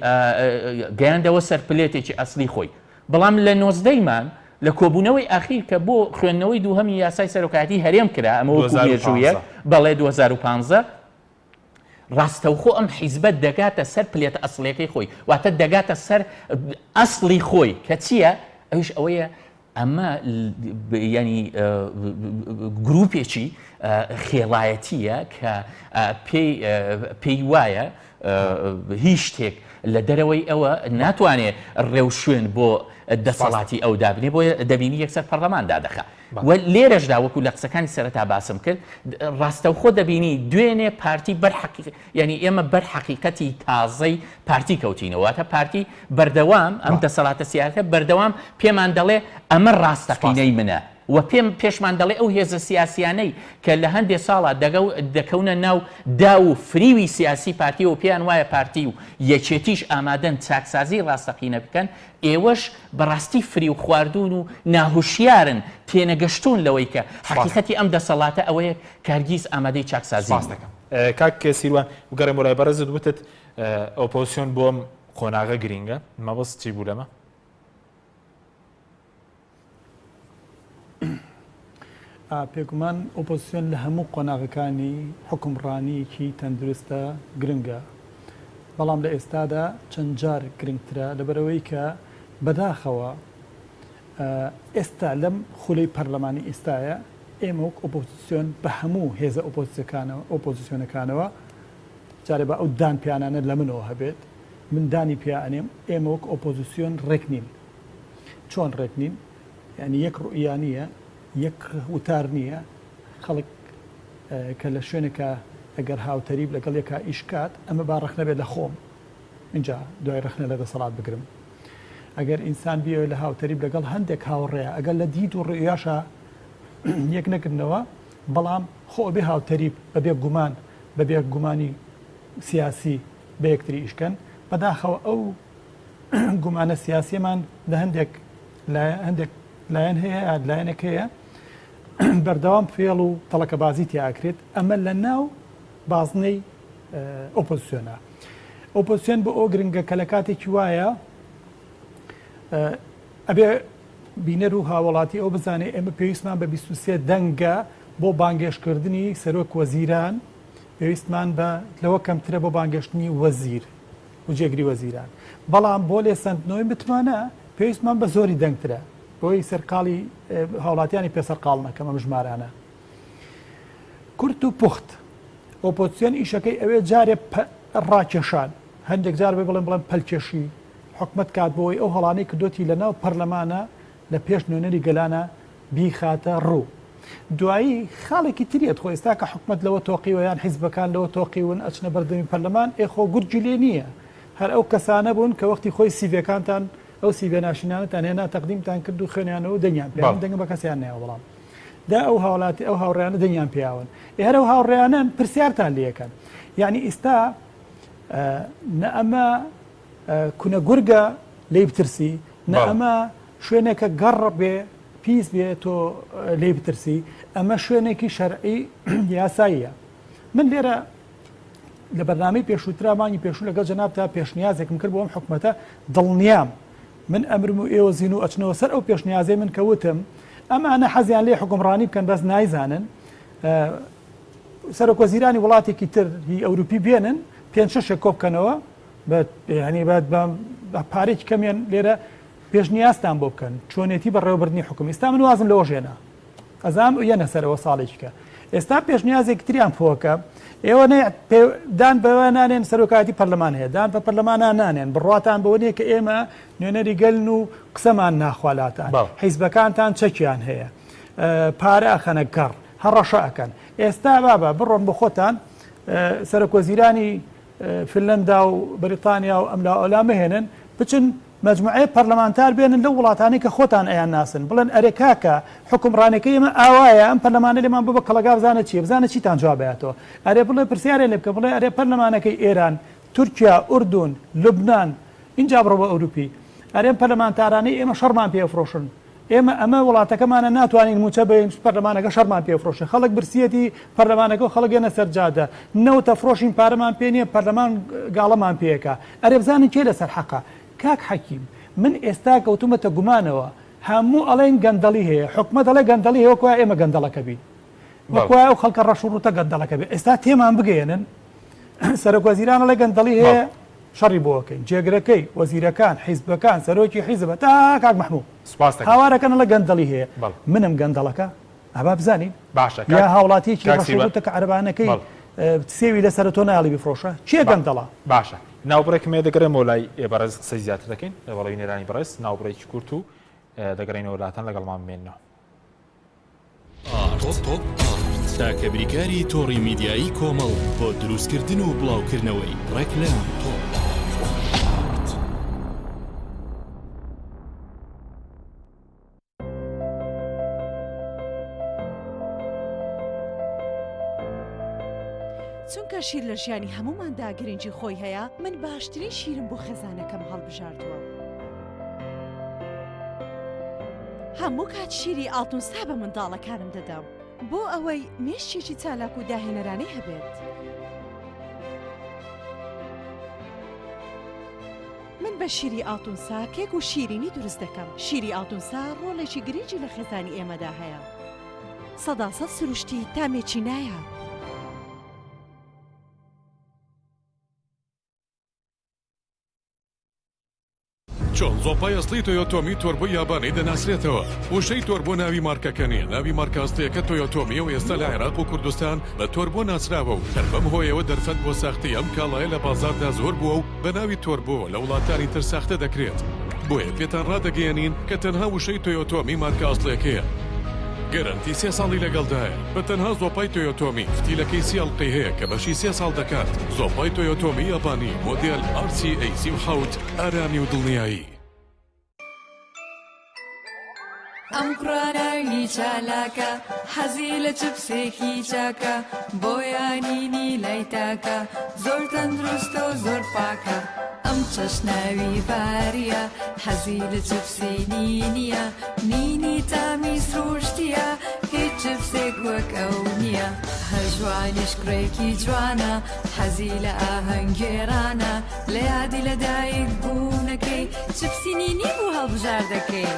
گەیاندەوە سەر پلێتێکی ئەسلی خۆی بەڵام لە نۆزدەی مانگ لە کۆبوونەوەی ئاخیر کە بۆ خوێندنەوەی دووهەمی یاسای سەرۆکایەتی هەرێم کرا ئەمە وەکو مێژوویەک بەڵێ 2015 ڕاستەوخۆ ئەم حیزبە دەگاتە سەر پلێتە ئەسڵیەکەی خۆی واتە دەگاتە سەر ئەسڵی خۆی کە چییە ئەویش ئەوەیە ئەمە ینی گروپێکی خێڵایەتییە کە پێی پێی وایە هیچ شتێک لە دەرەوەی ئەوە ناتوانێ ڕێوشوێن بۆ دەسەڵاتی ئەو دابنێ بۆیە دەبینی یەکسەر پەرلەمان دادەخا و لێرەشدا وەکو لە قسەکانی سەرەتا باسم کرد ڕاستەوخۆ دەبینی دوێنێ پارتی بەر حەقیق یعنی ئێمە بەر حەقیقەتی تازەی پارتی کەوتینەوە واتە پارتی بەردەوام ئەم دەسەڵاتە سیاسە بەردەوام پێمان دەڵێ ئەمە ڕاستەقینەی منە و پێم پێشمان دەڵێ ئەو هێزە سیاسیانەی کە لە هەندێ ساڵا دەگەو دەکەونە ناو داو و فریوی سیاسی پارتیەوە پێیان وایە پارتی و یەکێتیش ئامادەن چاکسازی ڕاستەقینە بکەن ئێوەش بەڕاستی فریو خواردوون و ناهوشیارن تێنەگەشتوون لەوەی کە حەقیقەتی ئەم دەسەڵاتە ئەوەیە کە هەرگیز ئامادەی چاکسازی سپاست نیە. دەکەم کاک سیروان بگەڕێمەوە لای بەڕێزت وتت ئۆپۆزسیۆن بۆ ئەم قۆناغە گرینگە مەبەست چی بوو لەمە؟ بێگومان ئۆپۆزسیۆن لە هەموو قۆناغەکانی حوکمڕانییەکی تەندروستە گرنگە، بەڵام لە ئێستادا چەند جار گرنگترە، لەبەرئەوەی کە بەداخەوە ئێستا لەم خولەی پەرلەمانی ئێستایە ئێمە وەک ئۆپۆزسیۆن بە هەموو هێزە ئۆپۆزسیۆنەکانەوە جارێ با ئەو دان پیانانە لە منەوە هەبێت، من دانی پیا ئەنێم ئێمە وەک ئۆپۆزسیۆن ڕێک نین. چۆن ڕێک نین؟ یانی یەک ڕوئیا نییە، یەک وتار نییە، خەڵک کە لە شوێنێکا ئەگەر هاوتەریب لەگەڵ یەکا ئیش کات، ئەمە با ڕەخنە بێت لە خۆم، ئینجا دوای ڕەخنە لە دەسەڵات بگرم. ئەگەر ئینسان بیەوێت لە هاوتەریب لەگەڵ هەندێک هاوڕێیا، ئەگەر لە دید و ڕوئیاشا یەک نەگرنەوە، بەڵام خۆ ئەبێ هاوتەریب بەبێ گومان، بەبێ گومانی سیاسی بە یەکتری ئیش کەن. بەداخەوە ئەو گومانە سیاسیەمان لە هەندێک هەندێک لایەن هەیە لایەنێک هەیە بەردەوام فێڵ و تەڵەکەبازی تیاکرێت ئەمە لە ناو بازنەی ئۆپۆزیسیۆنە ئۆپۆزیسیۆن بۆ ئەو گرنگە کە لە کاتێکی وایە ئەبێ بینەر و هاوڵاتی ئەو بزانێ ئێمە پێویستمان بە 23 دەنگە بۆ بانگێشکردنی سەرۆک وەزیران پێویستمان بە لەوە کەمترە بۆ بانگێشتنی وەزیر و جێگری وەزیران، بەڵام بۆ لێسەندنەوەی متمانە پێویستمان بە زۆری دەنگترە، بۆی سەرقاڵی هاوڵاتیانی پێ سەرقاڵ نەکەم ئەم ژمارانە. کورت و پوخت ئۆپۆزسیۆن ئیشەکەی ئەوێ جارێ ڕاکێشان، هەندێک جار بێ بڵێن بڵێن پەلکێشی حکومەت کات بۆی ئەو هەڵانەی کردۆتی لە ناو پەرلەمانە لە پێش نوێنەری گەلانە بیخاتە ڕوو. دوایی خاڵێکی تری ئەت خۆ ئێستا کە حکومەت لەوە تۆقیوە یان حیزبەکان لەوە تۆقیون ئەچنە بەردەمی پەرلەمان ئێ خۆ گورگی لێ نییە هەر ئەو کەسانە بوون کە وەختی خۆی سیڤەکانتان ئەو سیڤە ناشینانەتان هێنا تەقدیمتان کرد و خوێنیانەوە و دەنگیان پێ من دەنگم بە کەسیان نایەوە بەڵام دا ئەو هاوڵاتی ئەو هاوڕێیانە دەنگیان پیاون ئێ هەر ئەو هاوڕێیانەن پرسیارتان لێکەن یعنی ئیستا نە ئەمە کونە گورگە لێی بترسی نە ئەمە شوێنێکە گەڕ بێ پیس بێ تۆ لێی بترسی ئەمە شوێنێکی شەرعی یاساییە من لێرە لە بەرنامەی پێشووترا مانگی پێشوو لەگەڵ جەنابتا پێشنیازێکم کرد بۆ ئەم حکومەتە دڵنیام من ئەمرم و ئێوە زین و ئەچنەوە سەر ئەو پێشنیازەی من کە وتم ئەمانە حەزیان لێ حکومڕانی بکەن بەس نایزانن سەرۆک وەزیرانی وڵاتێکی تر هی ئەوروپی بێنن پێنج شەشێک کۆ بکەنەوە بە یعنی بە پارێکی کەمیان لێرە پێشنیازتان بۆ بکەن چۆنێتی بەڕێوەبردنی حکوم ئێستا من وازم لەوە ژێنا ئەزام یەنە سەرەوە ساڵێکیکە ئێستا پێشنیازێک تریان پۆکە ئێوە دان بەوە نانێن سەرۆکایەتی پەرلەمان هەیە دان بە پەرلەمانە نانێن بڕواتان بەوە نییە کە ئێمە نوێنەری گەلن و قسەمان ناخوالاتان حیزبەکانتان چەکیان هەیە پارە ئەخەنە گەڕ هەڕەشە ئەکەن ئێستا بابە بڕۆن بۆ خۆتان سەرۆک وەزیرانی فنلەندا و بەریتانیا و ئەملا ئەولا مەهێنن بچن مەجموعەیەک پەرلەمانتار بێنن لەو وڵاتانەی کە خۆتان ئەیان ناسن بڵێن ئەرێ کاکە حوکمڕانەکەی ئێمە ئاوایە ئەم پەرلەمانە لێمان بۆ بە کەڵەگا بزانە چییە بزانە چیتان جواب ئەیاتەوە ئەرێ بڵێ پرسیارێ لێ بکە بڵێ ئەرێ پەرلەمانەکەی ئێران تورکیا ئوردون لوبنان ئینجا بڕۆ بۆ ئەوروپی ئەرێ ئەم پەرلەمانتارانەی ئێمە شەڕمان پێ ئەفرۆشن ئێمە ئەمە وڵاتەکەمانە ناتوانین موچە بەین پەرلەمانەکە شەڕمان پێ فرۆشێ خەڵک برسیەتی پەرلەمانەکە و خەڵک یەنە سەر جادە نەوتە فرۆشین پارەمان پێ نییە پەرلەمان گاڵەمان پێکا ئەرێ بزانن کێ لەسەر حەقە کاک حەکیم من ئێستا کەوتومەتە گومانەوە هەموو ئەڵێن گەندەڵی هەیە حکومەت ئەڵێ گەندەڵی هەیە وەک وایە ئێمە گەندەڵەکە بین وەک وایە ئەو خەڵکە ڕەش و ڕووتە گەندەڵەکە بێ ئێستا تێمان بگەیەنن سەرۆک وەزیران ئەڵێ گەندەڵی هەیە شەڕی بۆ ئەکەین جێگرەکەی وەزیرەکان حیزبەکان سەرۆکی حیزب هەتا کاک مەحموو سوپاس دەکەم. هاوارەکەن ئەڵێ گەندەڵی هەیە بەڵێ. منم گەندەڵەکە؟ ئەبا بزانین باشە یا هاوڵاتیەکی ڕەشوڕوتە کە عەرەبانەکەی سێوی لەسەرە تۆ نایەڵی بیفرۆشە کێ گەندەڵە؟ باشە ناوبڕێکم هەیە دەگەڕێمەوە لای بەڕێز قسەی زیاتر دەکەین بەڵێ بینەرانی بەڕێز ناوبڕێکی کورت و دەگەڕێینەوە لاتان لەگەڵمان بمێننەوە. تاکە بریکاری تۆڕی میدیایی کۆمەڵ بۆ دروستکردن و بڵاوکردنەوەی ڕێکلام. چونکە شیر لە ژیانی هەمووماندا گرنگی خۆی هەیە، من باشترین شیرم بۆ خێزانەکەم هەڵبژاردووە. هەموو کات شیری ئاڵتونسا بە منداڵەکانم دەدەم بۆ ئەوەی مێشکێکی چالاک و داهێنەرانەی هەبێت. من بە شیری ئاڵتونسا کێک و شیرینی دروست دەکەم. شیری ئاڵتونسا ڕۆڵێکی گرنگی لە خێزانی ئێمەدا هەیە. سەداسەد سروشتی، تامێکی نایاب. چۆن زۆپای ئەسڵی تۆیۆتۆمی تۆربۆی یابانی دەناسرێتەوە؟ وشەی تۆربۆ ناوی مارکەکە نییە، ناوی مارکە ئەسڵییەکە تۆیۆتۆمییە و ئێستا لە عێراق و کوردستان بە تۆربۆ ناسراوە و هەر بەم هۆیەوە دەرفەت بۆ ساختەی ئەم کاڵایە لە بازاڕدا زۆر بووە و بە ناوی تۆربۆ لە وڵاتانی تر ساختە دەکرێت. بۆیە پێتان ڕادەگەیەنین کە تەنها وشەی تۆیۆتۆمی مارکە ئەسڵیەکەیە. گەرەنتی سێ ساڵی لەگەڵدایە. بە تەنها زۆپای تۆیۆتۆمی فتیلەکەی سی ئەڵقەی هەیە کە بەشی سێ ساڵ دەکات. زۆپای تۆیۆتۆمی یابانی مۆدێل RCA 37 ئارامی و دڵنیایی. ئەم کوڕە ناوی چالاکە حەزی لە چپسێکی چاکە بۆیە نینی لای تاکە زۆر تەندروستە و زۆر پاکە ئەم چەش ناوی باریە حەزی لە چپسی نینیە نینی تامی سروشتیە هیچ چپسێک وەک ئەو نییە هەژوانیش کوڕێکی جوانە حەزی لە ئاهەنگگێڕانە لە یادی لە دایک بوونەکەی چپسی نینی بوو هەڵبژاردەکەی.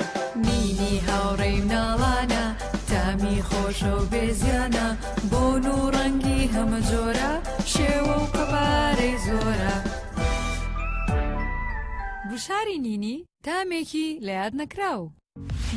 نینی هاوڕێی مناڵانە تامی خۆشە و بێ زیانە بۆن و ڕەنگی هەمە جۆرە شێوە و قەبارەی زۆرە. گوشاری نینی تامێکی لە یاد نەکراو.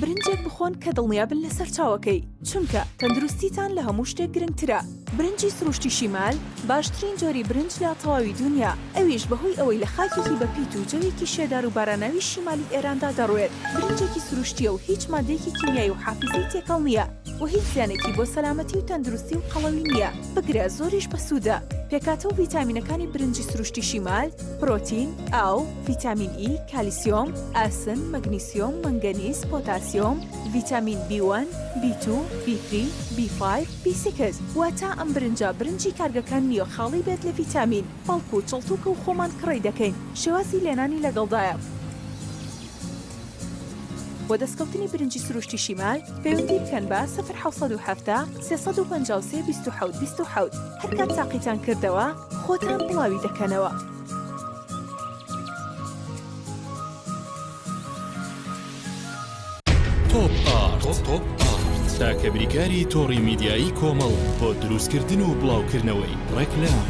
برنجێک بخۆن کە دڵنیابن لە سەرچاوەکەی، چونکە تەندروستیتان لە هەموو شتێک گرنگترە. برنجی سروشتی شیمال باشترین جۆری برنج لە تەواوی دونیا، ئەویش بەهۆی ئەوەی لە خاکێکی بەپیت و جەوێکی شێدار و باراناوی شیمالی ئێراندا دەڕوێت، برنجێکی سروشتییە و هیچ مادەیەکی کیمیایی و حافیزەی تێکەڵ نییە و هیچ زیانێکی بۆ سەلامەتی و تەندروستی و قەڵەوی نییە، بگرە زۆریش بەسوودە. پێکهاتە و ڤیتامینەکانی برنجی سروشتی شیمال، پرۆتین، ئاو، ڤیتامین ئی، کالیسیۆم، ئاسن، مەگنیسیۆم، مەنگەنیز، پۆتاسیۆم، ڤیتامین بی وەن، بی تو، بی ثری، بی فایڤ، بی سیکس، واتە ئەم برنجە برنجی کارگەکان نییە خاڵی بێت لە ڤیتامین، بەڵکو چڵتوکە و خۆمان کڕی دەکەین، شێوازی لێنانی لەگەڵدایە. بۆ دەستکەوتنی برنجی سروشتی شیمال پەیوەندی بکەن بە، سفر 717 353 27 27، هەرکات تاقیتان کردەوە خۆتان بڵاوی دەکەنەوە. تۆپ ئارت تاکە بریکاری تۆڕی میدیایی کۆمەڵ بۆ دروستکردن و بڵاوکردنەوەی ڕێکلام.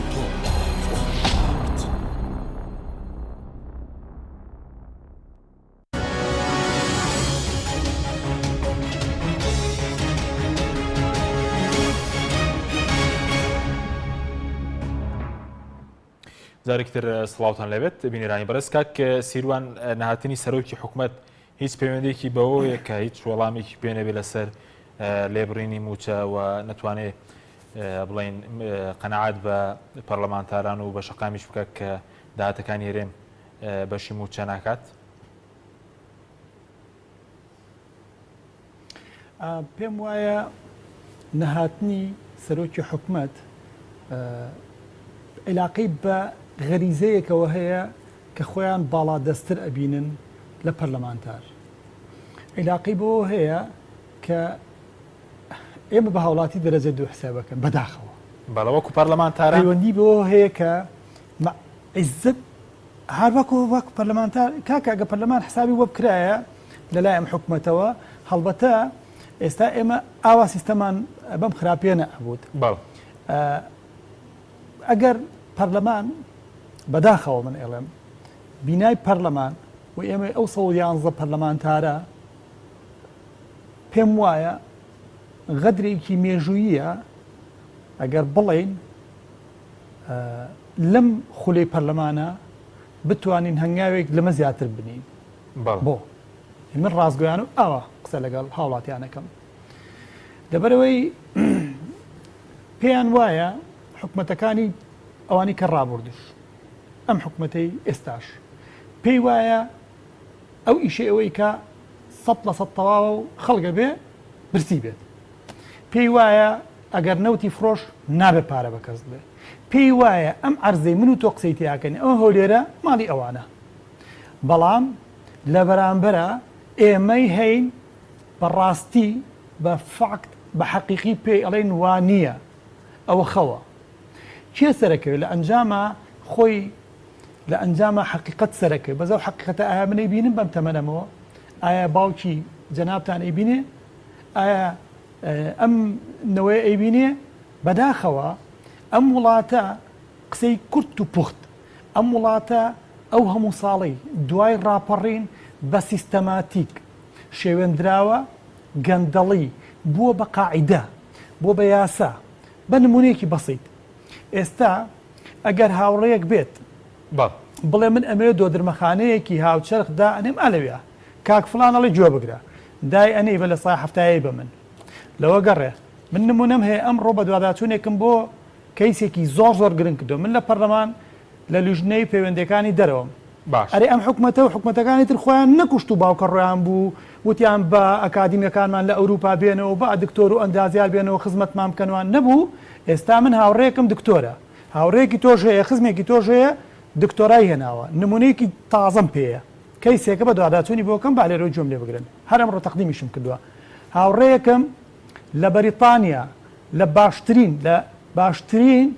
جارێکی تر سڵاوتان لێبێت بینەرانی بەڕێز کاک سیروان نەهاتنی سەرۆکی حکومەت هیچ پەیوەندێکی بەوەیە کە هیچ وەڵامێکی پێ نەبێت لەسەر لێبڕینی موچە و نەتوانێت بڵین قەنەعات بە پەرلەمانتاران و بە شەقامیش بکە کە داهاتەکانی هەرێم بەشی موچە ناکات؟ پێم وایە نەهاتنی سەرۆکی حکومەت عیلاقەی بە غەریزەیەکەوە هەیە کە خۆیان باڵادەستتر ئەبینن لە پەرلەمانتار. عیلاقەی بەوە هەیە کە ئێمە بە هاوڵاتی دەرەجە دوو حسابەکەن بەداخەوە. بەڵێ وەکو پەرلەمانتاران. پەیوەندی بەوە هەیە کە عیزەت هەر وەکو وەک پەرلەمانتار کاکە ئەگە پەرلەمان حسابی بۆ بکرایە لەلای ئەم حکومەتەوە هەڵبەتە ئێستا ئێمە ئاوا سیستەمان بەم خراپیە نەئەبووت ئەگەر پەرلەمان بەداخەوە من ئێڵێم بینای پەرلەمان و ئێمە ئەو 111 پەرلەمانتارە پێم وایە. غەدرێکی مێژووییە ئەگەر بڵێین لەم خولەی پەرلەمانە بتوانین هەنگاوێک لەمە زیاتر بنین. بۆ؟ من ڕاستگۆیانە و ئاوا قسە لەگەڵ هاوڵاتیانەکەم. لەبەرئەوەی پێیان وایە حکومەتەکانی ئەوانی کە ڕابوردوش ئەم حکومەتەی ئێستاش پێی وایە ئەو ئیشەی ئەوەی کە سە لە سە تەواوە و خەڵگە بێ برسی بێت پێی وایە ئەگەر نەوتی فرۆش نابێت پارە بە کەس بێ پێی وایە ئەم عەرزەی من و تۆ قسەی تیاکەین ئەو هەولێرە ماڵی ئەوانە بەڵام لە بەرامبەرە ئێمەی هەین بە ڕاستی بە فاکت بە حەقیقی پێی ئەڵێن وا نییە ئەوە خەوە کێ سەرەکەوێت لە ئەنجاما خۆی لە ئەنجاما حەقیقەت سەرەکەوێت بەس ئەو حەقیقەتە ئایا من ئەیبینم بەم تەمەنەمەوە ئایا باوکی جەنابتان ئەیبینێ ئایا ئەم نەوەیە ئەیبینێ بەداخەوە ئەم وڵاتە قسەی کورت و پوخت ئەم وڵاتە ئەو هەموو ساڵەی دوای ڕاپەڕین بە سیستەماتیک شێوێندراوە، گەندەڵی بووە بە قاعیدە، بووە بە یاسا. بە نموونەیەکی بەسیت، ئێستا ئەگەر هاوڕێیەک بێت بڵێ من ئەمەوێ دۆدرمەخانەیەکی هاوچەرخ دائەنێم ئا لەویا کاک فڵان ئەڵێ گوێ بگرە دای ئەنێی بە لە سای حەفتایەی بە من لەوە گەڕێ من نموونەم هەیە ئەمڕۆ بەدواداچوونێکم بۆ کەیسێکی زۆر زۆر گرنگ کردووە من لە پەرلەمان لە لیژنەی پەیوەندیەکانی دەرەوەم. باش. ئەرێ ئەم حکومەتە و حکومەتەکانی تر خۆیان نەکوشت و باوکەڕۆیان بوو وتیان با ئەکادیمیەکانمان لە ئەوروپا بێنەوە با دکتۆر و ئەندازیار بێنەوە خزمەتمان بکەن وان نەبوو ئێستا من هاوڕێیەکم دکتۆرە هاوڕێیەکی تۆش هەیە خزمێکی تۆش هەیە دکتۆرای هێناوە نمونەیەکی تازەم پێیە کەیسێکە بەدواداچوونی بۆ کەم با لێرەوە گوێم لێ بگرن هەر ئەمڕۆ تەقدیمیشم کردووە هاوڕێیەکم لە بەریتانیا لە باشترین لە باشترین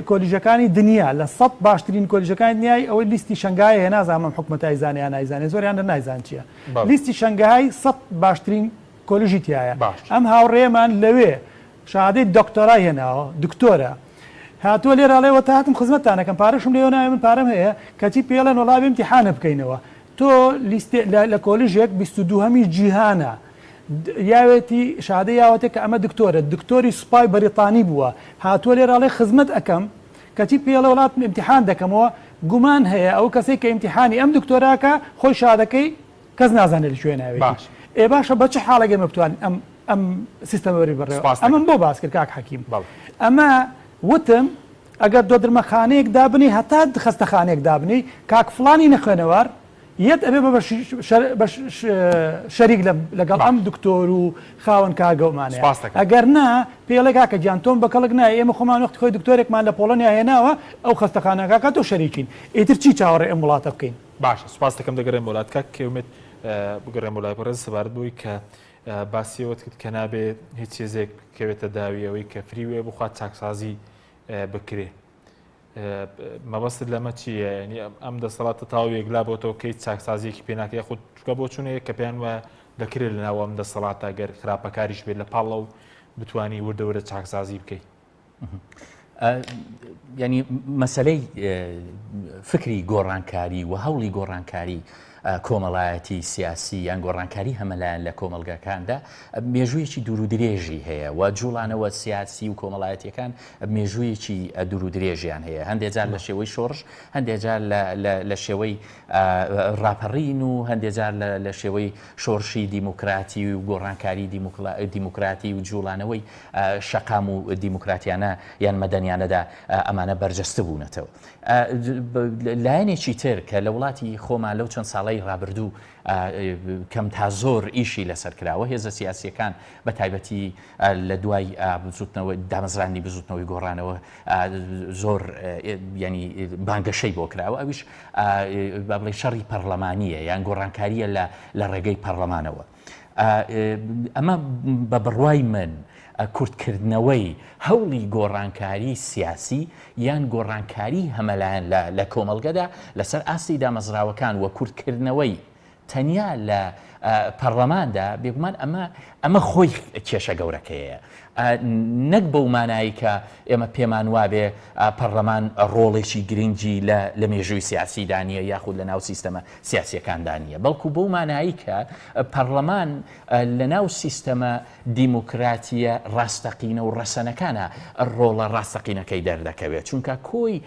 کۆلیژەکانی دنیا لە سەت باشترین کۆلیژەکانی دنیای ئەوەی لیستی شەنگایە هەیە نازانم ئەم حکومەتە ئەیزانێ یا نایزانێ زۆریان هەر نایزان چیە لیستی شەنگای سەت باشترین کۆلیژی تیایە ئەم هاوڕێیەمان لەوێ شەهادەی دۆکتۆرای هێناوە دکتۆرە هاتووە لێرە ئەڵێ وەتا هاتم خزمەتتان ئەکەم پارەشم لێوە ناوێ من پارەم هەیە کەچی پێڵێن وەڵا بێ ئیمتیحانە بکەینەوە تۆ لیستێ لە کۆلیژێک 22هەمی جیهانە یاوێتی شادەی یاوەتێ کە ئەمە دکتۆرە دکتۆری سوپای بەریتانی بووە هاتووە لێرە ئەڵێ خزمەت ئەکەم کەچی پێی ئەڵێ وەڵا ئیمتیحان دەکەمەوە گومان هەیە ئەو کەسەی کە ئیمتیحانی ئەم دکتۆراکە خۆی شادەکەی کەس نازانێت لە کوێ ناوێتی باش. ئێ باشە بە چ حاڵێک ئێمە بتوانین ئەم ئەم سیستەمە بەرین بەڕێوە سوپاس ئەمەم دەکەم. بۆ باس کرد کاک حەکیم بەڵێ. ئەمە وتم ئەگەر دۆدرمەخانەیەک دابنێی هەتا خەستەخانەیەک دابنێی کاک فڵانی نەخوێنەوار یەت ئەبێ بە بە شەریک لەگەڵ ئەم دکتۆر و خاوەن کارگەومانەیە ئەگەر نا پێڵێ کاکە گیان تۆم بە کەڵک نایە ئێمە خۆمان وەختی خۆی دکتۆرێکمان لە پۆڵۆنیا هێناوە ئەو خەستەخانە کاکە تۆ شەریکین ئیتر چی چاوەڕێ ئەم وڵاتە بکەین. باشە سوپاس دەکەم دەگەڕێمەوە لات کاک ئومێد بگەڕێمەوە لای بەڕێز سەبارەت بەوەی کە باسی ئەوەت کرد کە نابێ هیچ هێزێک بکەوێتە داوی ئەوەی کە فریوێ بخوات چاکسازی بکرێ مەبەستت لەمە چییە؟ یعنی ئەم دەسەڵاتە تەواو یەکلا بۆتەوە کە هیچ چاکسازیەکی پێ ناکرێت یاخود چونکە بۆچوونەیە کە پێیان وایە دەکرێت لەناو ئەم دەسەڵاتە گەر خراپەکاریش بێت لە پاڵ ئەو بتانی وردە وردە چاکسازی بکەیت. ینی مەسلەی فکری گۆڕانکاری و هەوڵی گۆڕانکاری کۆمەڵایەتی، سیاسی یان گۆڕانکاری هەمەلایەن لە کۆمەڵگاکاندا مێژوویەکی دوورودرێژی هەیە و جوڵانەوە سیاسی و کۆمەڵایەتیەکان مێژوویەکی دوورودرێژیان هەیە هەندێک جار لە شێوەی شۆڕش هەندێک جار لە شێوەی ڕاپەڕین و هەندێک جار لە شێوەی شۆڕشی دیموکراتی و گۆڕانکاری دیموکراتی و جوڵانەوەی شەقام و دیموکراتیانە یان مەدەنیانەدا ئەمانە بەرجەستە بوونەتەوە. لایەنێکی تر کە لە وڵاتی خۆمان لەو چەند ساڵەی ڕابردوو کەم تا زۆر ئیشی لەسەر کراوە هێزە سیاسیەکان بە تایبەتی لە دوای بزوتنەوە دامەزرانی بزوتنەوەی گۆڕانەوە زۆر ینی بانگەشەی بۆ کراوە ئەویش با بڵێ شەڕی پەرلەمانیە یان گۆڕانکاریە لە لە ڕێگەی پەرلەمانەوە. ئەمە بە بڕوای من کورتکردنەوەی هەوڵی گۆڕانکاری سیاسی یان گۆڕانکاری هەمەلایەن لە کۆمەڵگەدا لەسەر ئاستی دامەزراوەکان و کورتکردنەوەی تەنیا لە پەڕلەماندا بێگومان ئەمە ئەمە خۆی کێشە گەورەکەیە. نەک بەو مانایەی کە ئێمە پێمان وابێ پەڕلەمان ڕۆڵێکی گرنگی لە لە مێژووی سیاسیدا نییە یاخود لە ناو سیستەمە سیاسییەکاندا نییە، بەڵکو بەو مانایەی کە پەڕلەمان لە ناو سیستەمە دیموکراتییە ڕاستەقینە و ڕەسەنەکانا ڕۆڵە ڕاستەقینەکەی دەردەکەوێت، چونکە کۆی